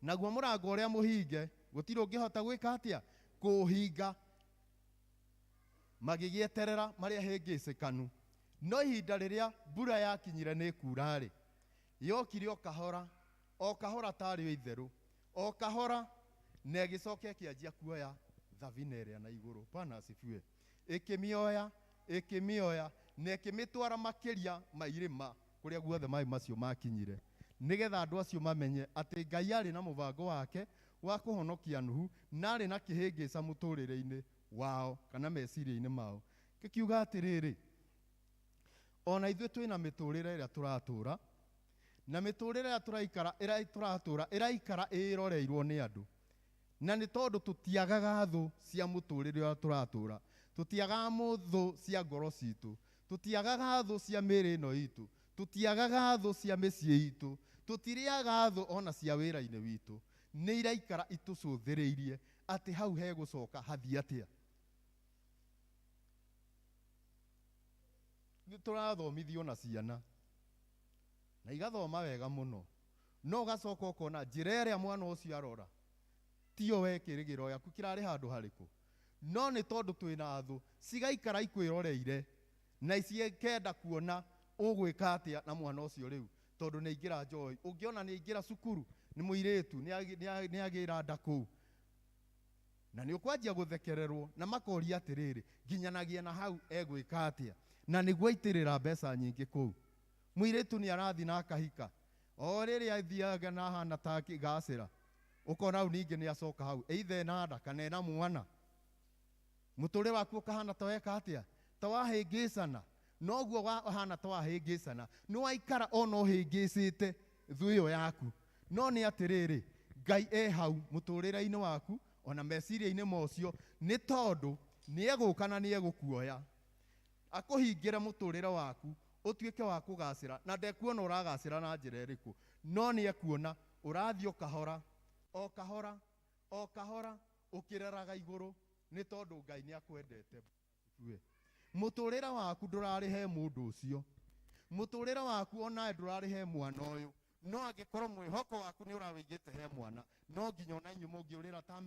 Naguo mũrango ũrĩa mũhinge gũtirĩ ũngĩhota gwĩka atĩa? Kũũhinga. Magĩgĩeterera marĩa hĩngĩcĩkanu. No ihinda rĩrĩa mbura yakinyire nĩ kura rĩ, yokire o kahora, o kahora tarĩ o itherũ, o kahora, na ĩgĩcoka ĩkĩanjia kuoya thabina ĩrĩa na igũrũ. Bwana asifiwe. Ĩkĩmĩoya, ĩkĩmĩoya, na ĩkĩmĩtwara makĩria ma irĩma kũrĩa guothe maĩ macio makinyire, nĩgetha andũ acio mamenye atĩ Ngai arĩ na mũbango wake wa kũhonokia Nuhu, na arĩ na kĩhĩngĩca mũtũrĩre-inĩ wao kana meciria-inĩ mao. Gĩkiuga atĩrĩrĩ, ona ithuĩ twĩna mĩtũrĩre ĩrĩa tũratũra, Na mĩtũrĩre ĩrĩa tũraikara ĩrĩa tũratũra ĩraikara ĩroreirwo nĩ andũ. Na nĩ tondũ tũtiagaga thũ cia mũtũrĩre ũrĩa tũratũra, tũtiagaga thũ cia ngoro citũ, tũtiagaga thũ cia mĩĩrĩ ĩno itũ, tũtiagaga thũ cia mĩciĩ itũ, tũtirĩaga thũ ona cia wĩra-inĩ witũ. Nĩ iraikara itũcũthĩrĩirie atĩ hau hegũcoka hathiĩ atĩa. Nĩ tũrathomithio na ciana na igathoma wega mũno, no ũgacoka ũkona njĩra ĩrĩa mwana ũcio arora tiyo we kĩrĩgĩro gĩaku kĩrarĩ handũ harĩkũ. No nĩ tondũ twĩna thũ cigaikara ikwĩroreire na cikenda kuona ũgwĩka atĩa na mwana ũcio rĩu, tondũ nĩ aingĩra njohi. Ũngĩona nĩ aingĩra cukuru, nĩ mũirĩtu, nĩ agĩra nda kũu, na nĩ ũkwanjia gũthekererwo na makoria atĩrĩrĩ, nginyanagia na hau egwĩka atĩa, na nĩguo aitĩrĩra mbeca nyingĩ kũu. Mũirĩtu nĩ arathiĩ na akahika, o rĩrĩa athiaga na ahana ta gacĩra, ũkona hau ningĩ nĩ acoka hau, either ena nda kana ena mwana. Mũtũrĩre waku ũkahana ta weka atĩa, ta wahĩngĩcana. Noguo wahana ta wahĩngĩcana, nĩ waikara ona ũhĩngĩcĩte thũ ĩyo yaku. No nĩ atĩrĩrĩ, Ngai e hau mũtũrĩre-inĩ waku ona meciria-inĩ mocio, nĩ tondũ nĩ egũka na nĩ egũkuoya akũhingĩre mũtũrĩre waku ũtuĩke wa kũgacĩra. Na ndekuona ũragacĩra na njĩra ĩrĩkũ, no nĩ ekuona ũrathiĩ o kahora o kahora o kahora ũkĩreraga igũrũ, nĩ tondũ Ngai nĩ akwendete. Mũtũrĩre waku ndũrarĩ he mũndũ ũcio, mũtũrĩre waku onawe ndũrarĩ he mwana ũyũ. No angĩkorwo mwĩhoko waku nĩ ũrawĩigĩte he mwana, no nginya ona inyuĩ mũngĩũrĩra ta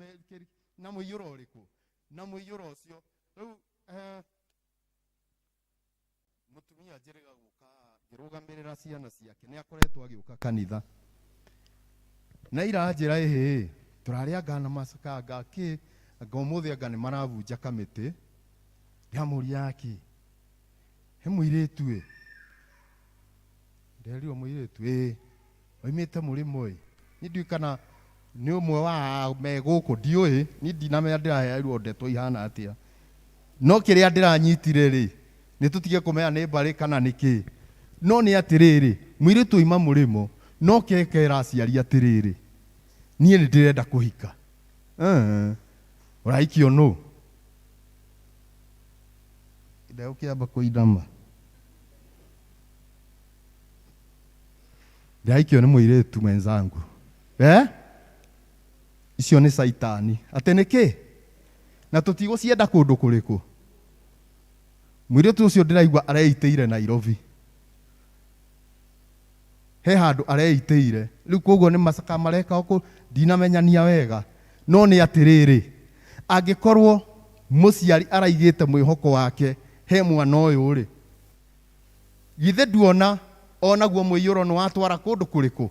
na mũiyũro ũrĩkũ, na mũiyũro ũcio. Rĩu mũtumia njĩrĩga gũka ngĩrũgamĩrĩra ciana ciake, nĩ akoretwo agĩũka kanitha na iranjĩra ĩhĩ tũrarĩ anga na macakanga kĩ anga ũmũthĩ anga nĩ marabunja kamĩtĩ. Ndĩramũria akĩ he mũirĩtu ĩ, nderirwo mũirĩtu ĩ oimĩte mũrĩmo ĩ, niĩ ndiũĩ kana nĩ ũmwe wa me gũkũ, ndiũĩ niĩ ndinamenya ndĩraheirwo ndeto ihana atĩa, no kĩrĩa ndĩranyitire rĩ nĩ tũtige kũmenya nĩ mbarĩ kana nĩ kĩ. No nĩ atĩrĩrĩ, mũirĩtu oima mũrĩmo no kekera aciari atĩrĩrĩ, niĩ nĩ ndĩrenda kũhika. Ũrahikio nũ? Ndegũkĩamba kũinama. Ndĩrahikio nĩ mũirĩtu mwenzangu. Icio nĩ caitani. Atĩ nĩ kĩ? Na tũtigũcienda kũndũ kũrĩkũ? Mũirĩtu ũcio ndĩraigua areitĩire Nairobi. He handũ areitĩire. Rĩu koguo nĩ macaka mareka kũ ndinamenyania wega. No nĩ atĩrĩrĩ, angĩkorwo mũciari araigĩte mwĩhoko wake he mwana ũyũ rĩ, githĩ nduona onaguo mũiyũro nĩ watwara kũndũ kũrĩkũ?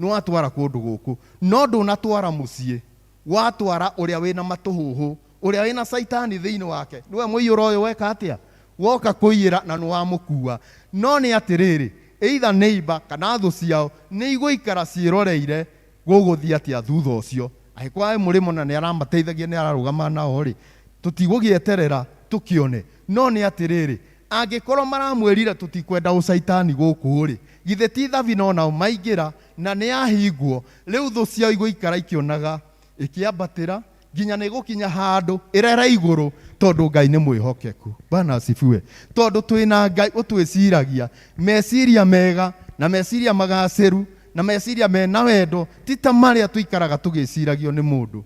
Nĩ watwara kũndũ gũkũ. No ndũnatwara mũciĩ, watwara ũrĩa wĩna matũhũhũ, ũrĩa wĩna caitani thĩinĩ wake. Nĩwe mũiyũro ũyũ weka atĩa? Woka kũiyĩra na nĩ wamũkua. No nĩ atĩrĩrĩ, either neighbor kana thũ ciao nĩ igũikara ciĩroreire gũgũthiĩ atĩa thutha ũcio. Angĩkorwo e mũrĩmo na nĩ aramateithagia nĩ ararũgama nao rĩ, tũtigũgĩeterera tũkĩone. No nĩ atĩrĩrĩ, angĩkorwo maramwĩrire tũtikwenda ũcaitani gũkũ rĩ, githĩ ti thabina onao maingĩra na nĩ ahingwo. Rĩu thũ ciao igũikara ikĩonaga ĩkĩambatĩra nginya nĩ gũkinya handũ ĩrere igũrũ, tondũ Ngai nĩ mwĩhokeku. Bwana asifiwe. Tondũ twĩna Ngai ũtwĩciragia meciria mega na meciria magacĩru na meciria mena wendo, ti ta marĩa tũikaraga tũgĩciragio nĩ mũndũ.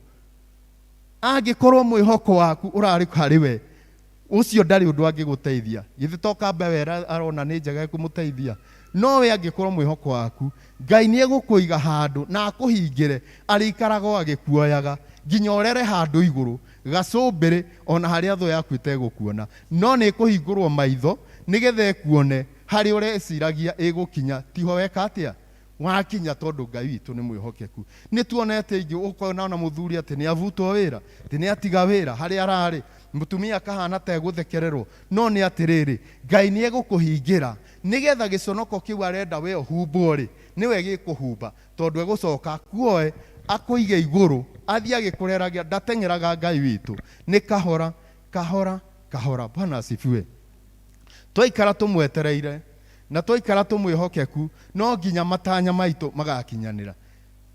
Angĩkorwo mwĩhoko waku ũrarĩ harĩ we, ũcio ndarĩ ũndũ angĩgũteithia. Githĩ to kambe we arona nĩ njega ĩkũmũteithia? No we angĩkorwo mwĩhoko waku, Ngai nĩ egũkũiga handũ na akũhingĩre, arĩikaraga o agĩkuoyaga nginya ũrere handũ igũrũ gacũmbĩrĩ, ona harĩa thũ yaku ĩtegũkuona. No nĩ ĩkũhingũrwo maitho nĩgetha ĩkuone harĩa ũreciragia ĩgũkinya, tiho weka atĩa? Wakinya, tondũ Ngai witũ nĩ mwĩhokeku. Nĩ tuonete ingĩ ũkona ona mũthuri atĩ nĩ avutwo wĩra, atĩ nĩ atiga wĩra harĩa ararĩ, mũtumia akahana ta egũthekererwo. No nĩ atĩrĩrĩ, Ngai nĩ egũkũhingĩra nĩgetha gĩconoko kĩu arenda we ũhumbwo rĩ, nĩwe gĩkũhumba, tondũ egũcoka akuoe akũige igũrũ, athiĩ agĩkũreragia. Ndateng'eraga Ngai witũ, nĩ kahora kahora kahora. Bwana asifiwe. Twaikara tũmwetereire, Na twaikara tũmwĩhokeku, no nginya matanya maitũ magakinyanĩra.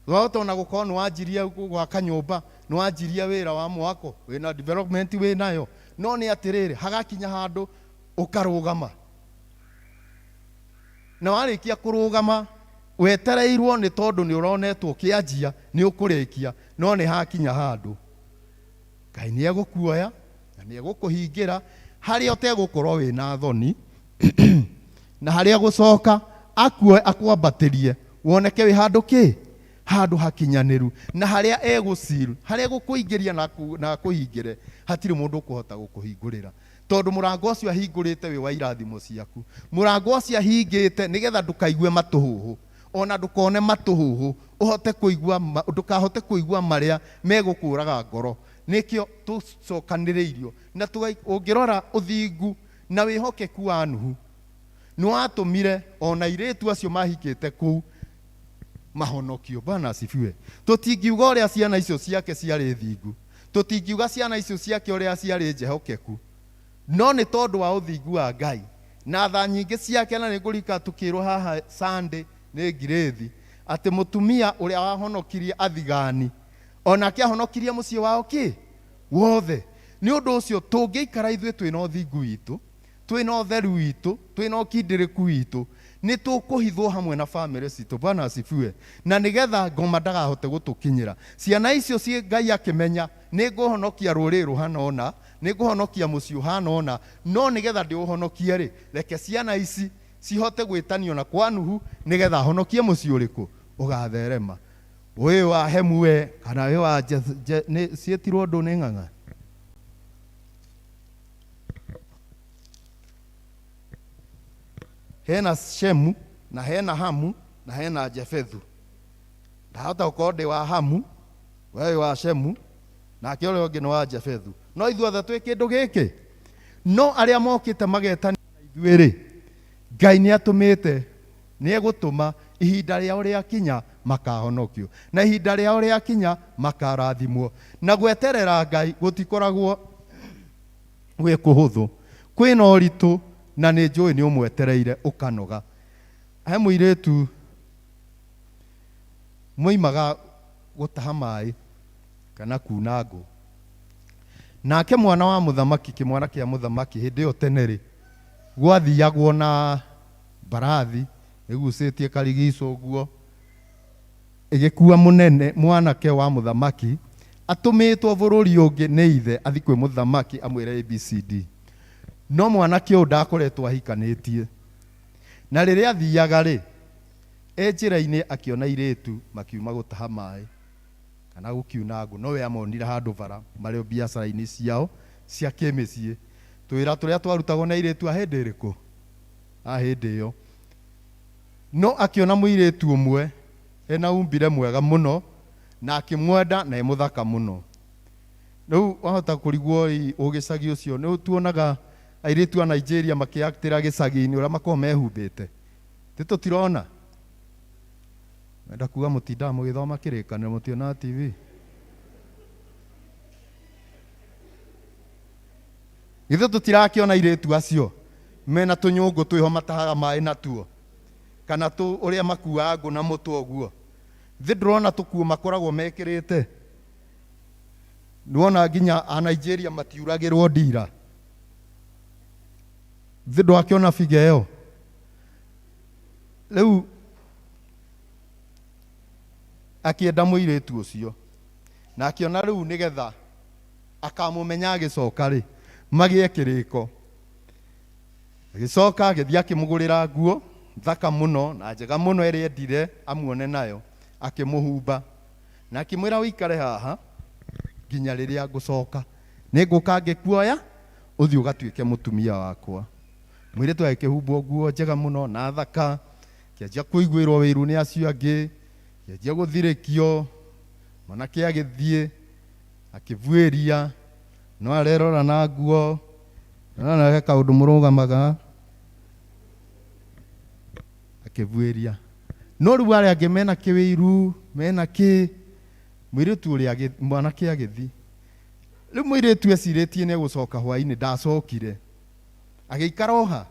Wahota ona gũkorwo nĩ wanjirie gwaka nyũmba, nĩ wanjirie wĩra wa mwako, wĩna development wĩnayo, no nĩ atĩrĩrĩ, hagakinya handũ ũkarũgama. Na warĩkia kũrũgama, wetereirwo nĩ tondũ nĩ ũronetwo ũkĩanjia, nĩ ũkũrĩkia, no nĩ hakinya handũ Ngai nĩ egũkuoya na nĩ egũkũhingĩra harĩa ũtegũkorwo wĩna thoni, na harĩa gũcoka akuoe akwambatĩrie woneke wĩ handũ kĩ handũ hakinyanĩru, na harĩa egũcil, harĩa egũkũingĩria na akũhingĩre, hatirĩ mũndũ ũkũhota gũkũhingũrĩra, tondũ mũrango ũcio ahingũrĩte wĩ wa irathimo ciaku. Mũrango ũcio ahingĩte nĩgetha ndũkaigue matũhũhũ, ona ndũkone matũhũhũ, ũhote kũigua, ndũkahote kũigua marĩa megũkũraga ngoro. Nĩkĩo tũcokanĩrĩirio na ũngĩrora ũthingu na wĩhokeku wa Nuhu nĩ watũmire ona airĩtu acio mahikĩte kũu mahonokio. Bwana asifiwe. Tũtingiuga ũrĩa ciana icio ciake ciarĩ thingu, tũtingiuga ciana icio ciake ũrĩa ciarĩ njehokeku, no nĩ tondũ wa ũthingu wa Ngai na tha nyingĩ ciake. Na nĩngũrika tũkĩrwo haha Sunday nĩ Ngirĩthi atĩ mũtumia ũrĩa wahonokirie athigani onake ahonokirie mũciĩ wao kĩ wothe. Nĩ ũndũ ũcio tũngĩikara ithuĩ twĩna ũthingu witũ, twĩna ũtheru witũ, twĩna ũkindĩrĩku witũ, nĩ tũkũhithwo hamwe na bamĩrĩ citũ. Bwana asifiwe. Na nĩgetha ngoma ndagahote gũtũkinyĩra, ciana icio ciĩ Ngai akĩmenya nĩ ngũhonokia rũrĩrĩ rũhana ũna, nĩ ngũhonokia mũciĩ ũhana ũna, no nĩgetha ndĩũhonokie rĩ, reke ciana ici cihote gwĩtanio na kwa Nuhu nĩgetha honokie mũciĩ ũrĩkũ ũgatherema. Wĩ wa Hemu we kana wĩ wa nĩ ciĩtirwo ũndũ nĩ ng'ang'a. Hena Shemu na hena Hamu na hena Jefethu. Ndahota gũkorwo ndĩ wa Hamu, we wĩ wa Shemu, nake ũrĩa ũngĩ nĩ wa Jefethu. No ithuothe twĩ kĩndũ gĩkĩ. No arĩa mokĩte magetania na ithuĩ rĩ, Ngai nĩ atũmĩte, nĩ egũtũma ihinda rĩao rĩakinya makahonokio, na ihinda rĩao rĩakinya makarathimwo. Na gweterera Ngai gũtikoragwo gwĩ kũhũthũ, kwĩna ũritũ, na nĩ njũĩ nĩ ũmwetereire ũkanoga. He mũirĩtu moimaga gũtaha maĩ kana kuna ngũ, nake mwana wa mũthamaki, kĩmwana kĩa mũthamaki hĩndĩ ĩyo tene rĩ, gwathiagwo na mbarathi ĩgucĩtie karigicũ ũguo, ĩgĩkua mũnene mwanake wa mũthamaki atũmĩtwo bũrũri ũngĩ nĩ ithe athi kwĩ mũthamaki amwĩre ABCD. No mwanake ũyũ ndakoretwo ahikanĩtie, na rĩrĩa athiaga rĩ, e njĩra-inĩ akĩona airĩtu makiuma gũtaha maĩ kana gũkiuna ngũ, no we amonire handũ bara marĩ biacara-inĩ ciao cia kĩmĩciĩ, twĩra tũrĩa twarutagwo nĩ airĩtu a hĩndĩ ĩrĩkũ, a hĩndĩ ĩyo. No akĩona mũirĩtu ũmwe ena umbire mwega mũno na akĩmwenda na e mũthaka mũno. Rĩu wahota kũrigwo ũgĩcagi ũcio, nĩ tuonaga airĩtu a Nigeria makĩaktĩra gĩcagi-inĩ ũrĩa makoragwo mehumbĩte, ti tũtirona? Wenda kuga mũtindaga mũgĩthoma kĩrĩkanĩro, mũtionaga TV? Githĩ tũtirakĩona airĩtu acio mena tũnyũngũ twĩho matahaga maĩ natuo, kana tũ ũrĩa makuaga ngũ na mũtwe ũguo? Thĩ ndũrona tũkuo makoragwo mekĩrĩte? Nĩwona nginya a Nigeria matiuragĩrwo ndira. Thĩ ndwakĩona biga ĩyo? Rĩu akĩenda mũirĩtu ũcio, na akĩona rĩu nĩgetha akamũmenya agĩcoka rĩ, magĩe kĩrĩko. Agĩcoka agĩthiĩ akĩmũgũrĩra nguo thaka mũno na njega mũno ĩrĩa endire amuone nayo, akĩmũhumba na akĩmwĩra ũikare haha nginya rĩrĩa ngũcoka, nĩngũka ngĩkuoya ũthiĩ ũgatuĩke mũtumia wakwa. Mũirĩtu agĩkĩhumbwo nguo njega mũno na thaka, kĩanjia kũiguĩrwo wĩiru nĩ acio angĩ, kĩanjia gũthirĩkio. Mwanake agĩthiĩ akĩbuĩria, no arerora na nguo, no he kaũndũ mũrũgamaga, akĩbuĩria. No rĩu arĩa angĩ mena kĩwĩiru, mena kĩ, mũirĩtu ũrĩa mwanake agĩthiĩ. Rĩu mũirĩtu ecirĩtie nĩ egũcoka hwaĩ-inĩ, ndacokire. Agĩikara o ha.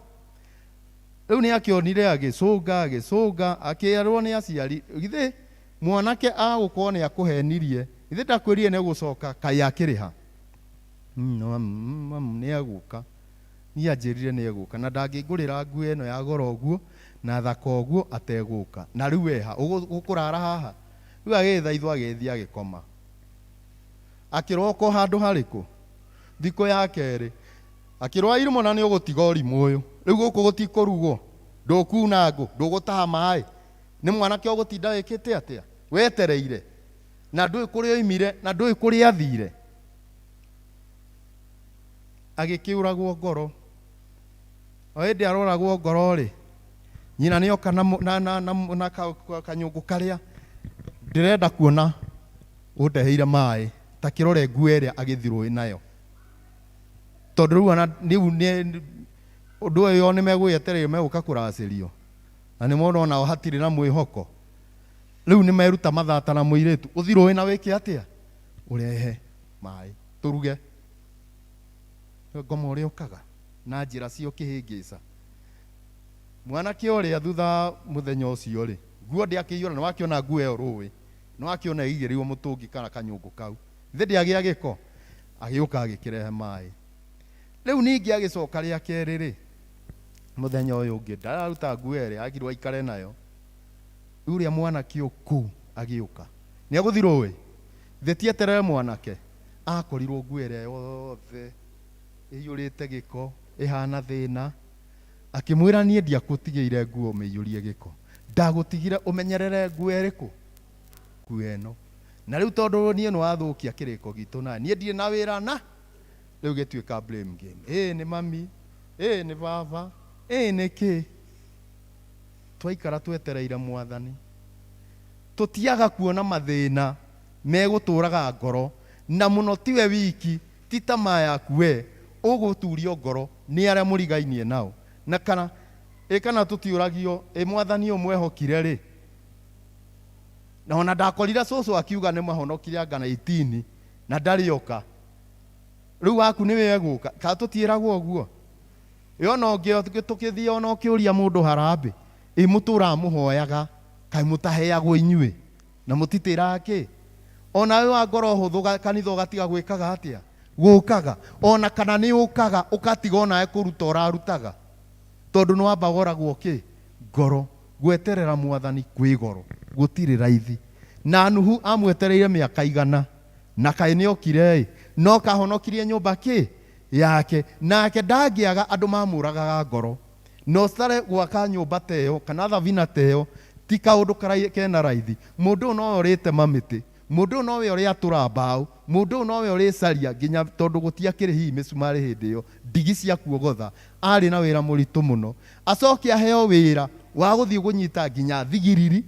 Rĩu nĩ akĩonire agĩcũnga agĩcũnga akĩerwo nĩ aciari githĩ mwanake agũkorwo nĩ akũhenirie githĩ ndakwĩrire nĩ gũcoka kaĩ akĩrĩha mamu nĩ egũka niĩ anjĩrire nĩ egũka na ndangĩngũrĩra nguo ĩno ya goro ũguo na thaka ũguo ategũka na rĩu weha ũkũrara haha rĩu agĩthaithwo agĩthiĩ agĩkoma akĩroko handũ harĩkũ thikũ ya kerĩ akĩrwo Irimo na nĩ ũgũtiga ũrimũ ũyũ rĩu gũkũ gũtikũrugwo ndũkuna ngũ ndũgũtaha maĩ nĩ mwanake ũgũtinda wĩkĩte atĩa wetereire na ndũĩ kũrĩa oimire na ndũĩ kũrĩa athire agĩkĩũragwo ngoro o hĩndĩ aroragwo ngoro rĩ nyina nĩoka na, na, na, na, na kanyũngũ karĩa ndĩrenda kuona ũndeheire maĩ ta kĩrore nguo ĩrĩa agĩthiĩ rũĩ nayo tondũ rĩu ona rĩu nĩ ũndũ ũyũ nĩ megwĩetereire megũka kũracĩrio na nĩ mona onao hatirĩ na mwĩhoko rĩu nĩ meruta mathata na mũirĩtu ũthiĩ rũĩ na wĩke atĩa ũrehe maĩ tũruge ngoma ũrĩa ũkaga na njĩra cio kĩhĩngĩca mwanake ũrĩa thutha mũthenya ũcio rĩ nguo ndĩakĩiyũra nĩ wakĩona nguo ĩyo rũĩ nĩ wakĩona ĩigĩrĩirwo mũtũngi kana kanyũngũ kau thĩ ndĩagĩa gĩko agĩũka agĩkĩrehe maĩ rĩu ningĩ agĩcoka rĩa kerĩ rĩ mũthenya ũyũ ũngĩ ndararuta nguo ĩrĩa agirwo aikare nayo rĩu ũrĩa mwanake ũkũu agĩũka nĩ egũthiĩ rũĩ thĩ tieterere mwanake akorirwo nguo ĩrĩa yothe ĩiyũrĩte gĩko ĩhana thĩna akĩmwĩra niĩ ndiakũtigĩire nguo ũmĩiyũrie gĩko ndagũtigire ũmenyerere nguo ĩrĩkũ nguo ĩno na rĩu tondũ niĩ nĩ wathũkia kĩrĩko gitũ na niĩ ndirĩ na wĩra na rĩu gĩtuĩka blame game ĩĩ nĩ mami ĩĩ nĩ baba ĩĩ nĩ kĩ twaikara twetereire mwathani tũtiaga kuona mathĩna megũtũraga ngoro na mũno tiwe wiki ti tamaa yaku we ũgũturio ngoro nĩ arĩa mũrigainie nao na kana ĩ kana tũtiũragio ĩ mwathani ũyũ mwehokire rĩ na ona ndakorire cũcũ akiuga nĩ mahonokire anga na 18 na ndarĩ oka rĩu waku nĩwe egũka kana tũtiĩragwo ũguo ĩ ona ũngĩ tũkĩthiĩ ona ũkĩũria mũndũ harambĩ ĩ mũtũraga mũhoyaga kaĩ mũtaheagwo inyuĩ na mũtitĩraga kĩ ona we wa ngoro hũthũ kanitha ũgatiga gwĩkaga atĩa gũkaga ona kana nĩ ũkaga ũgatiga onawe kũruta ũrarutaga tondũ nĩ wamba woragwo kĩ ngoro gweterera mwathani kwĩ goro gũtirĩ raithi na Nuhu amwetereire mĩaka igana na kaĩ nĩ okire ĩ no kahonokirie nyũmba kĩ yake nake ndangĩaga andũ mamũragaga ngoro na ũcare gwaka nyũmba ta ĩyo kana thabina ta ĩyo ti kaũndũ kena raithi mũndũ ũyũ nowe ũrĩtema mĩtĩ mũndũ ũyũ nowe ũrĩatũra mbaũ mũndũ ũyũ nowe ũrĩcaria nginya tondũ gũtiakĩrĩ hihi mĩcumarĩ hĩndĩ ĩyo ndigi cia kuogotha arĩ na wĩra mũritũ mũno acoke aheo wĩra wa gũthiĩ kũnyita nginya thigiriri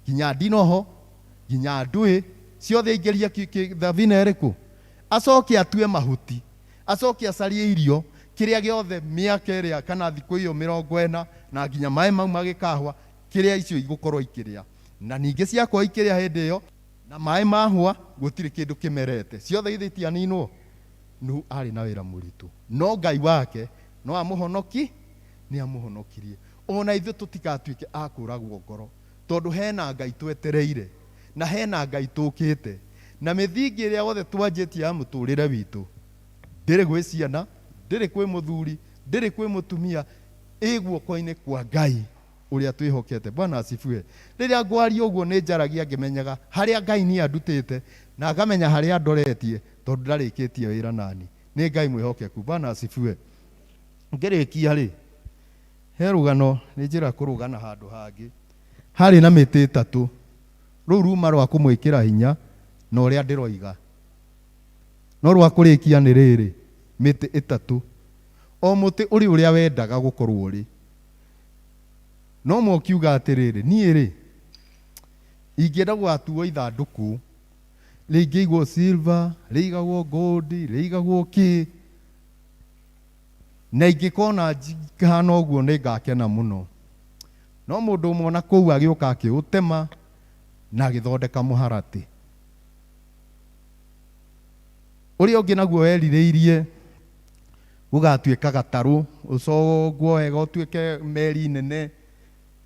nginya ndinoho nginya ndũĩ ciothe aingĩrie thabina ĩrĩkũ acoke atue mahuti acoke acarie irio kĩrĩa gĩothe mĩaka ĩrĩa kana thikũ iyo 40 na nginya maĩ mau magĩkahwa kĩrĩa icio igũkorwo ikĩrĩa na ningĩ ciakorwo ikĩrĩa hĩndĩ ĩyo na maĩ mahwa gũtirĩ kĩndũ kĩmerete ciothe ithe itianinwo Nuhu arĩ na wĩra mũritũ no Ngai wake no amũhonoki nĩ amũhonokirie ona ithuĩ tũtigatuĩke a kũragwo ngoro tondũ hena Ngai twetereire na hena Ngai tũkĩte na mĩthingi ĩrĩa yothe twanjĩtie ya mũtũrĩre witũ ndĩrĩ gwĩ ciana ndĩrĩ kwĩ mũthuri ndĩrĩ kwĩ mũtumia ĩ guoko-inĩ kwa Ngai ũrĩa twĩhokete Bwana asifiwe rĩrĩa ngwaria ũguo nĩ njaragia ngĩmenyaga harĩa Ngai niĩ andutĩte na ngamenya harĩa ndoretie tondũ ndarĩkĩtie wĩra nani nĩ Ngai mwĩhokeku Bwana asifiwe ngĩrĩkia rĩ he rũgano nĩ njĩra kũrũgana handũ hangĩ harĩ na mĩtĩ ĩtatũ rũu ruma rwa kũmwĩkĩra hinya na ũrĩa ndĩroiga no rwa kũrĩkia nĩ rĩrĩ mĩtĩ ĩtatũ o mũtĩ ũrĩ ũrĩa wendaga gũkorwo ũrĩ no mo ũkiuga atĩrĩrĩ niĩ rĩ ingĩenda gũgatuo ithandũkũ rĩingĩigwo silver rĩigagwo gold rĩigagwo kĩ na ingĩkona ngahana ũguo nĩ ngakena mũno no mũndũ ũmwe ona kũu agĩũka akĩũtema na agĩthondeka mũharatĩ ũrĩa ũngĩ naguo werirĩirie Gũgatuĩka gatarũ, ũcongwo wega ũtuĩke meri nene,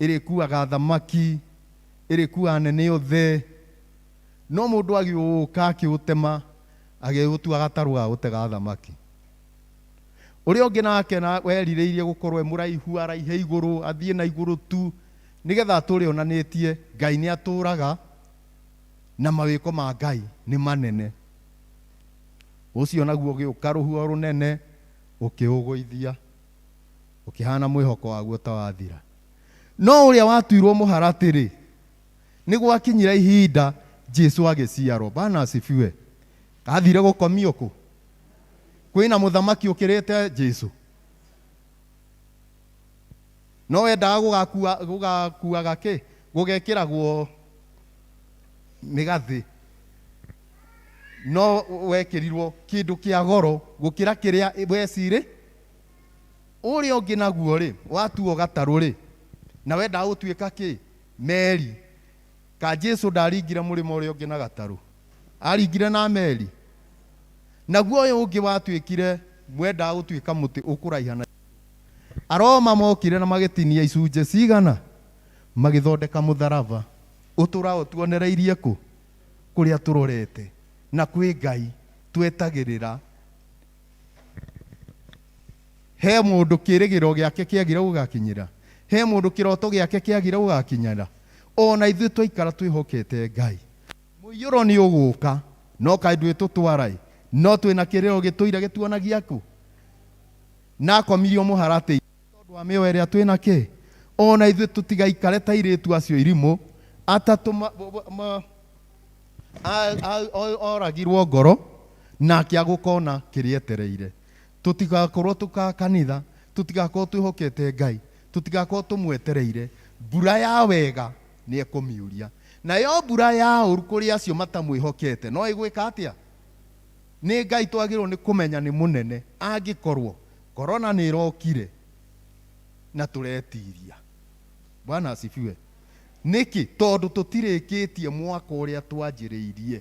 ĩrĩkuaga thamaki, ĩrĩkuaga nene othe. No mũndũ agĩũka akĩũtema, agĩũtua gatarũ ga gũtega thamaki. Ũrĩa ũngĩ nake na werirĩirie gũkorwo e mũraihu, araihe igũrũ, athiĩ na igũrũ tu, nĩgetha atũre onanĩtie Ngai nĩ atũraga na mawĩko ma Ngai nĩ manene. Ũcio naguo ũgĩũka rũhuho rũnene, ũkĩũgũithia, ũkĩhana mwĩhoko waguo ta wathira. No ũrĩa watuirwo mũharatĩ-rĩ, nĩ gwakinyire ihinda Jesu agĩciarwo. Bwana asifiwe. Athire gũkomio kũ? Kwĩna mũthamaki ũkĩrĩte Jesu. No wendaga gũgakuaga kĩ? Gũgekĩragwo mĩgathĩ. No wekĩrirwo kĩndũ kĩa goro gũkĩra kĩrĩa wecirĩ. Ũrĩa ũngĩ naguo rĩ, watuo gatarũ rĩ, na wendaga gũtuĩka kĩ? Meri. Ka Jesu ndaringire mũrĩmo ũrĩa ũngĩ na gatarũ, aringire na meri. Naguo ũyũ ũngĩ watuĩkire mwendaga gũtuĩka mũtĩ ũkũraiha na Aroma mokire na magĩtinia icunjĩ cigana, magĩthondeka mũtharaba ũtũraga ũtuonereirie kũ kũrĩa tũrorete, na kwĩ Ngai twetagĩrĩra. He mũndũ kĩrĩgĩrĩro gĩake kĩagire gũgakinyĩra, he mũndũ kĩroto gĩake kĩagire gũgakinyĩra. Ona ithuĩ twaikara twĩhokete Ngai, mũiyũro nĩ ũgũka, no kaĩ ndwĩtũtwara-ĩ, no twĩna kĩrĩro gĩtũire gĩtuonagia kũ na akomirio mũharatĩ tondũ wa mĩoyo ĩrĩa twĩna kĩ. Ona ithuĩ tũtigaikare ta airĩtu acio irimũ atatũ oragirwo ngoro nake agũkona kĩrĩa etereire. Tũtigakorwo tũka kanitha, tũtigakorwo twĩhokete Ngai, tũtigakorwo tũmwetereire. Mbura ya wega nĩ ekũmiuria, nayo mbura ya ũru kũrĩ acio matamwĩhokete no ĩgwĩka atĩa? Nĩ Ngai twagĩrĩirwo nĩ kũmenya nĩ mũnene. Angĩkorwo korona nĩ ĩrokire na tũretiria. Bwana asifiwe. Nĩkĩ? Tondũ tũtirĩkĩtie mwaka ũrĩa twanjĩrĩirie.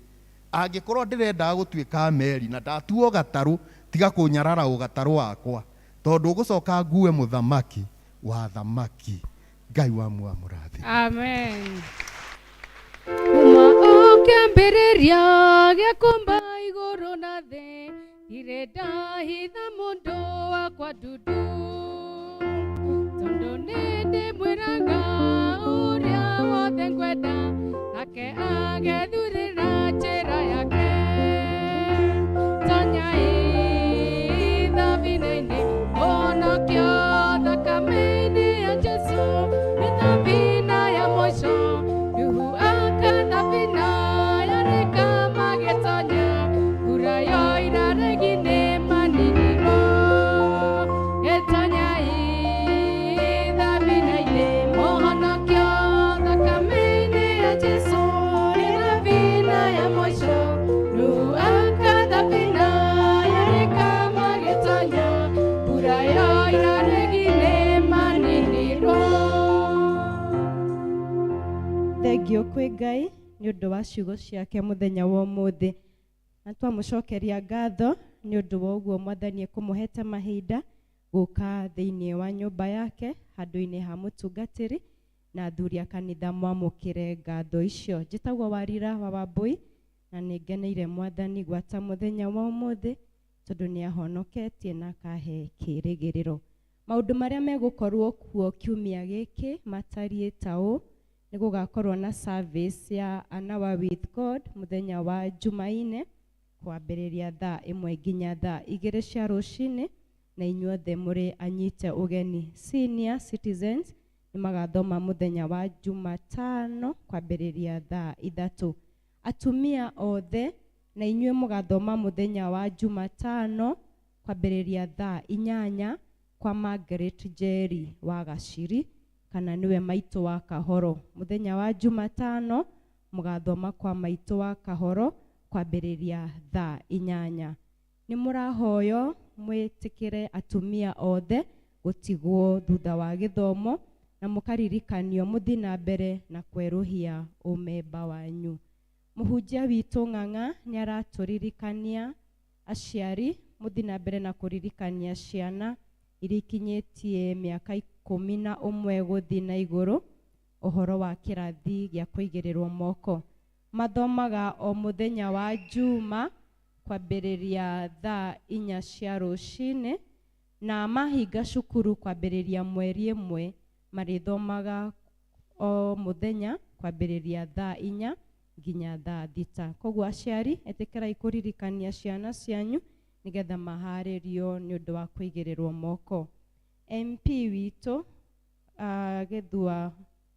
Angĩkorwo ndĩrendaga gũtuĩka meri na ndatuo gatarũ, tiga kũnyarara ũgatarũ wakwa, tondũ ũgũcoka ngue mũthamaki wa thamaki. Ngai wa mũrathime. Amen. Kuma ũkĩambĩrĩria gĩa kũmba igũrũ na thĩ, ndirĩ ndahitha mũndũ wakwa ndundu, tondũ nĩ ndĩmwĩraga ũrĩa wothe ngwenda, nake agethurĩra njĩra yake. Tonyai thabina-inĩ, ũhonokio thakame-inĩ ya Jesu, nĩ thabina ya mũico. Nuhu aka thabina yarĩka magĩtonya, mbura yoira rĩngĩ nĩ maninirwo. Ĩtonyai thabina-inĩ, mũhonokio thakame-inĩ ya Jesu, nĩ thabina ya mũico. Nuhu aka thabina yarĩka magĩtonya, mbura yoira rĩngĩ nĩ maninirwo. Thengio kwĩ Ngai nĩ ũndũ wa ciugo ciake mũthenya wa ũmũthĩ, na twamũcokeria ngatho nĩ ũndũ wa ũguo Mwathani ekũmũhete mahinda gũka thĩinĩ wa nyũmba yake handũ-inĩ ha mũtungatĩri na athuri a kanitha mwamũkĩre ngatho icio. Njĩtagwo Warira wa Wambui na nĩ ngeneire Mwathani gwata mũthenya wa ũmũthĩ tondũ nĩ ahonoketie na akahe kĩrĩgĩrĩro. Maũndũ marĩa megũkorwo kuo kiumia gĩkĩ matariĩ ta ũũ: nĩ gũgakorwo na service ya An Hour with God mũthenya wa Jumaine kwambĩrĩria thaa 1 nginya thaa 2 cia rũcinĩ, na inyuothe mũrĩ anyite ũgeni. Senior citizens nĩ magathoma mũthenya wa Jumatano kwambĩrĩria thaa 3. Atumia othe na inyuĩ mũgathoma mũthenya wa Jumatano kwambĩrĩria thaa 8 kwa Margaret Njeri wa Gaciri, kana nĩwe maitũ wa Kahoro. Mũthenya wa Jumatano mũgathoma kwa maitũ wa Kahoro kwambĩrĩria thaa 8. Nĩ mũrahoywo mwĩtĩkĩre atumia othe gũtigwo thutha wa gĩthomo, na mũkaririkanio mũthiĩ na mbere na kwerũhia ũmemba wanyu. Mũhunjia witũ Ng'ang'a nĩ aratũririkania aciari Mũthiĩ na mbere na kũririkania ciana iria ikinyĩtie mĩaka 11 gũthiĩ na igũrũ ũhoro wa kĩrathi gĩa kũigĩrĩrwo moko. Mathomaga o mũthenya wa Juma kwambĩrĩria thaa 4 cia rũcinĩ, na mahinga cukuru kwambĩrĩria mweri 1 marĩthomaga o mũthenya kwambĩrĩria thaa 4 nginya thaa 6. Koguo aciari ĩtĩkĩrai kũririkania ciana cianyu nĩgetha maharĩrio nĩ ũndũ wa kũigĩrĩrwo moko. MP witũ Gĩthua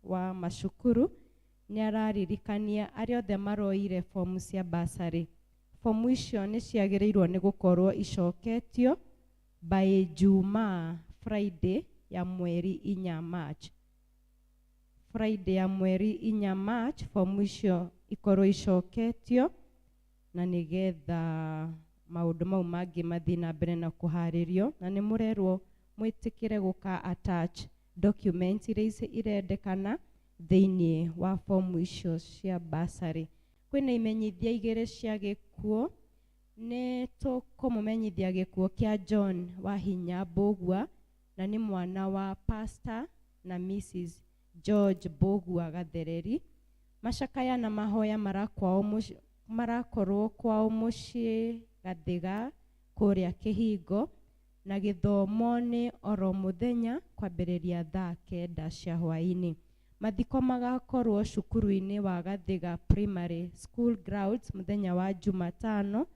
wa macukuru nĩ araririkania arĩa othe maroire fomu cia bursary. Fomu icio nĩ ciagĩrĩirwo nĩ gũkorwo icoketio by Jumaa, Friday ya mweri 4 March. Friday ya mweri 4 March fomu icio ikorwo icoketio na nĩgetha maũndũ mau mangĩ mathiĩ na mbere na kũharĩrio, na nĩ mũrerwo mwĩtĩkĩre gũka attach documents iria irendekana thĩinĩ wa fomu icio cia bursary. Kwĩna imenyithia 2 cia gĩkuũ. Nĩ tũkũmũmenyithia gĩkuũ kĩa John Wahinya Mbũgua, na nĩ mwana wa Pastor na Mrs George Mbũgua Gathereri. Macakaya na mahoya marakorwo kwao mũciĩ Gathiga kũrĩa Kĩhingo, na gĩthomo nĩ oro mũthenya kwambĩrĩria thaa 9 cia hwaĩ-inĩ. Mathiko magakorwo cukuru-inĩ wa Gathiga Primary School grounds mũthenya wa Jumatano,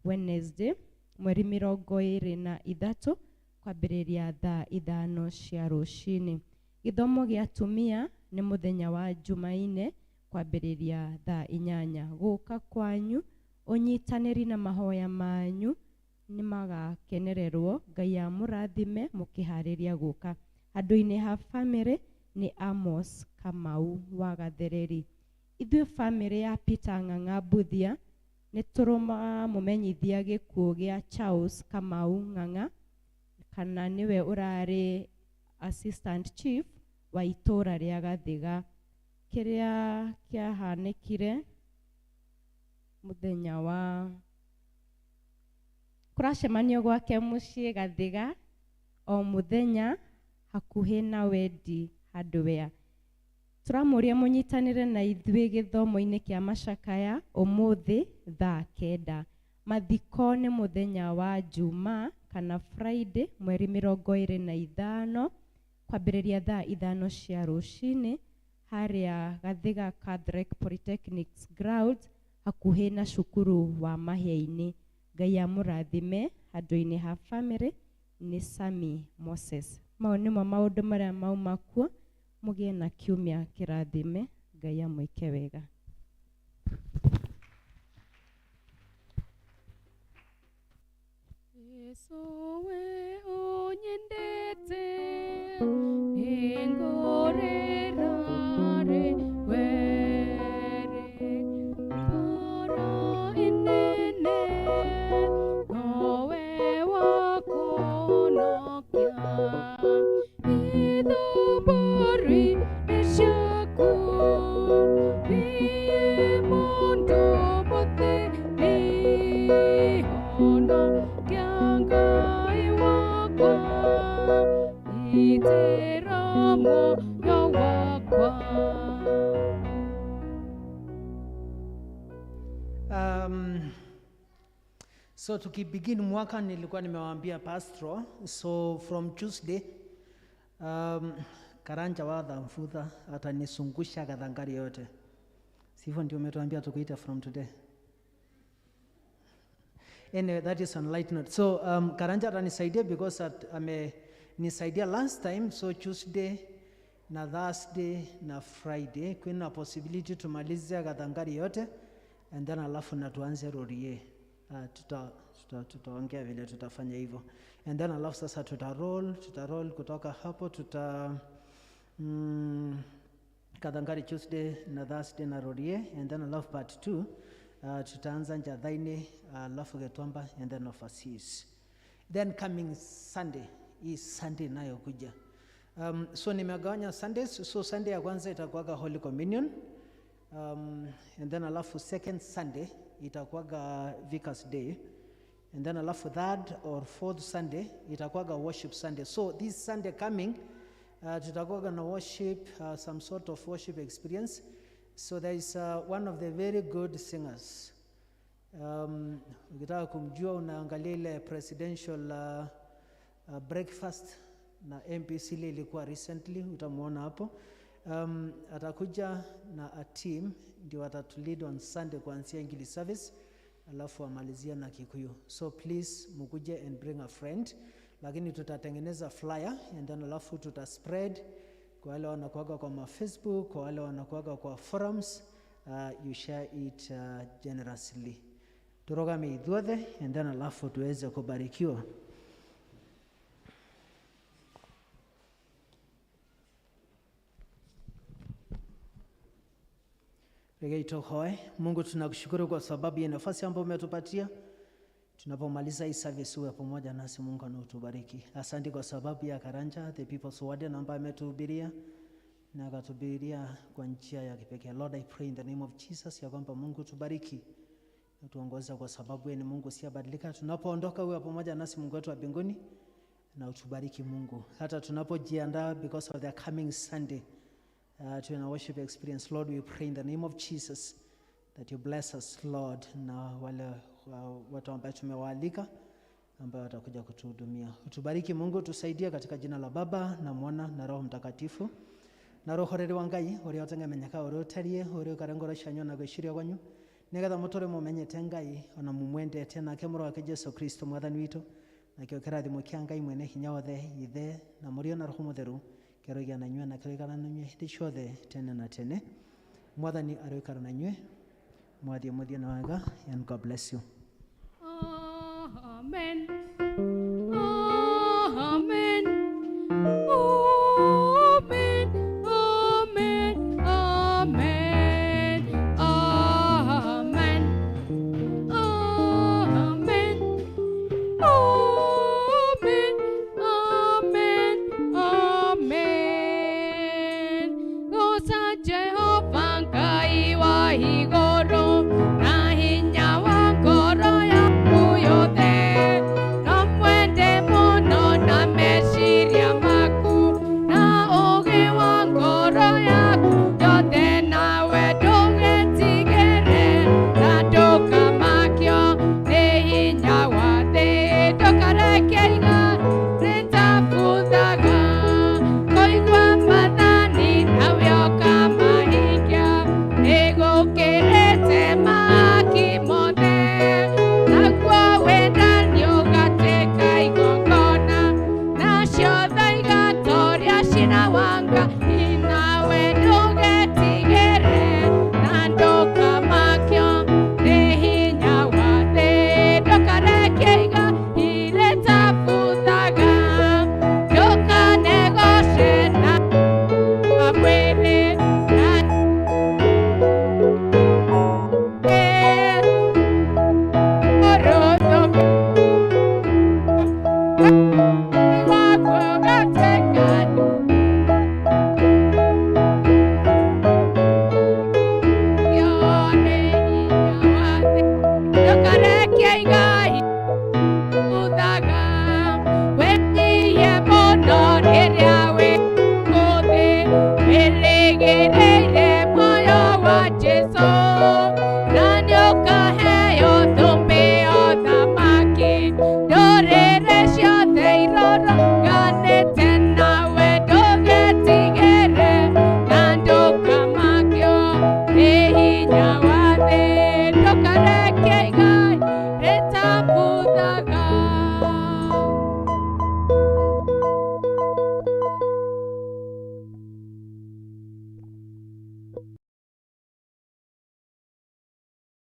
Wednesday, mweri 23 kwambĩrĩria thaa 5 cia rũcinĩ. Gĩthomo gĩa atumia nĩ mũthenya wa Jumaine kwambĩrĩria thaa 8. Gũka kwanyu, ũnyitanĩri na mahoya manyu nĩ magakenererwo. Ngai amũrathime mũkĩharĩria gũka. Handũ-inĩ ha bamĩrĩ nĩ Amos Kamau wa Gathereri. Ithuĩ bamĩrĩ ya Peter Ng'ang'a Mbuthia nĩ tũramũmenyithia gĩkuũ gĩa Charles Kamau Ng'ang'a, kana nĩwe ũrarĩ assistant chief wa itũũra rĩa Gathiga. Kĩrĩa kĩahanĩkire mũthenya wa kũracemanio gwake mũciĩ Gathiga o mũthenya hakuhĩ na Wendi Hardware. Tũramũria mũnyitanĩre na ithuĩ gĩthomo-inĩ kĩa macakaya ũmũthĩ thaa 9. Mathiko nĩ mũthenya wa Juma kana Friday mweri 25 kwambĩrĩria thaa 5 cia rũcinĩ harĩa Gathiga Catholic Polytechnics grounds hakuhĩ na cukuru wa Mahia-inĩ. Ngai amũrathime. Handũ-inĩ ha bamĩrĩ nĩ Sami Moses. Mau nĩmo maũndũ marĩa mauma kuo. Mũgĩe na kiumia kĩrathime. Ngai amwĩke wega. Yesu we unyendete ningorerare were para inene nowe wakonokia ithubori eshaku niye mundu mutheri hono Ngai wakwa itera moyo wakwa. So tukibegin mwaka nilikuwa nimewaambia pastor, so from Tuesday Karanja wa Dhamfutha atanisungusha Gathangari yote. Sivyo ndio umetuambia tukuita from today. Anyway, that is on light note. So Karanja atanisaidia because amenisaidia last time. So Tuesday na Thursday na Friday kuna possibility tumalize Gathangari yote and then alafu na tuanze Rorie. Tutaongea vile tutafanya hivyo. And then alafu sasa tuta roll kutoka hapo tuta Gathangari Tuesday na Thursday na Rorie, and then alafu part 2 tutaanza Njathaini, alafu Getwamba and then overseas. Then coming Sunday, hii Sunday nayo kuja. So nimegawanya Sundays, so Sunday ya kwanza itakuwaga Holy Communion. And then alafu second Sunday itakuwaga Vicar's Day. And then alafu third or fourth Sunday itakuwaga worship Sunday. So this Sunday coming, tutakuwaga na worship, some sort of worship experience. So there is one of the very good singers. Ukitaka kumjua unaangalia ile presidential breakfast na MPC ile ilikuwa recently, utamuona hapo. Atakuja na a team ndio watatulead on Sunday kuanzia English service alafu amalizia na Kikuyu. So please mukuje and bring a friend, lakini tutatengeneza flyer and then alafu tuta spread kwa wale wanakuaga kwa ma Facebook, kwa wale wanakuaga kwa forums, you share it generously. Turogame ithuothe and then alafu tuweze kubarikiwa. Rekei tuhoe. Mungu, tunakushukuru kwa sababu ya nafasi ambayo umetupatia. Tunapomaliza hii service, uwe pamoja nasi Mungu na utubariki. Asante kwa sababu ya Karanja, the people's warden ambaye ametuhubiria na akatuhubiria kwa njia ya kipekee. Lord, I pray in the name of Jesus ya kwamba Mungu tubariki na tuongoze, kwa sababu wewe ni Mungu usiyebadilika. Tunapoondoka uwe pamoja nasi Mungu wetu wa mbinguni na utubariki Mungu, hata tunapojiandaa because of the coming Sunday to a worship experience. Lord, we pray in the name of Jesus that you bless us, Lord, na wale watu ambao tumewaalika ambao watakuja kutuhudumia. Utubariki Mungu, tusaidie katika jina la Baba na Mwana na Roho Mtakatifu. Na roho rere wa Ngai uria ũtangĩmenyeka ũrĩa ũtariĩ ũrĩa ũikare ngoro cianyu na gwĩciria kwanyu nĩgetha mũtũre mũmenyete Ngai ona mũmwendete nake mũrũ wake Jesu Kristo mwathani witũ, nakĩo kĩrathimo kĩa Ngai mwene hinya wothe, Ithe na Mũriũ na Roho Mũtheru, kĩroigĩa na inyuĩ na kĩroikara na inyuĩ hĩndĩ ciothe tene na tene. Mwathani aroikara na inyuĩ. Mwathiĩ mũthiĩ na wega, and God bless you. Amen.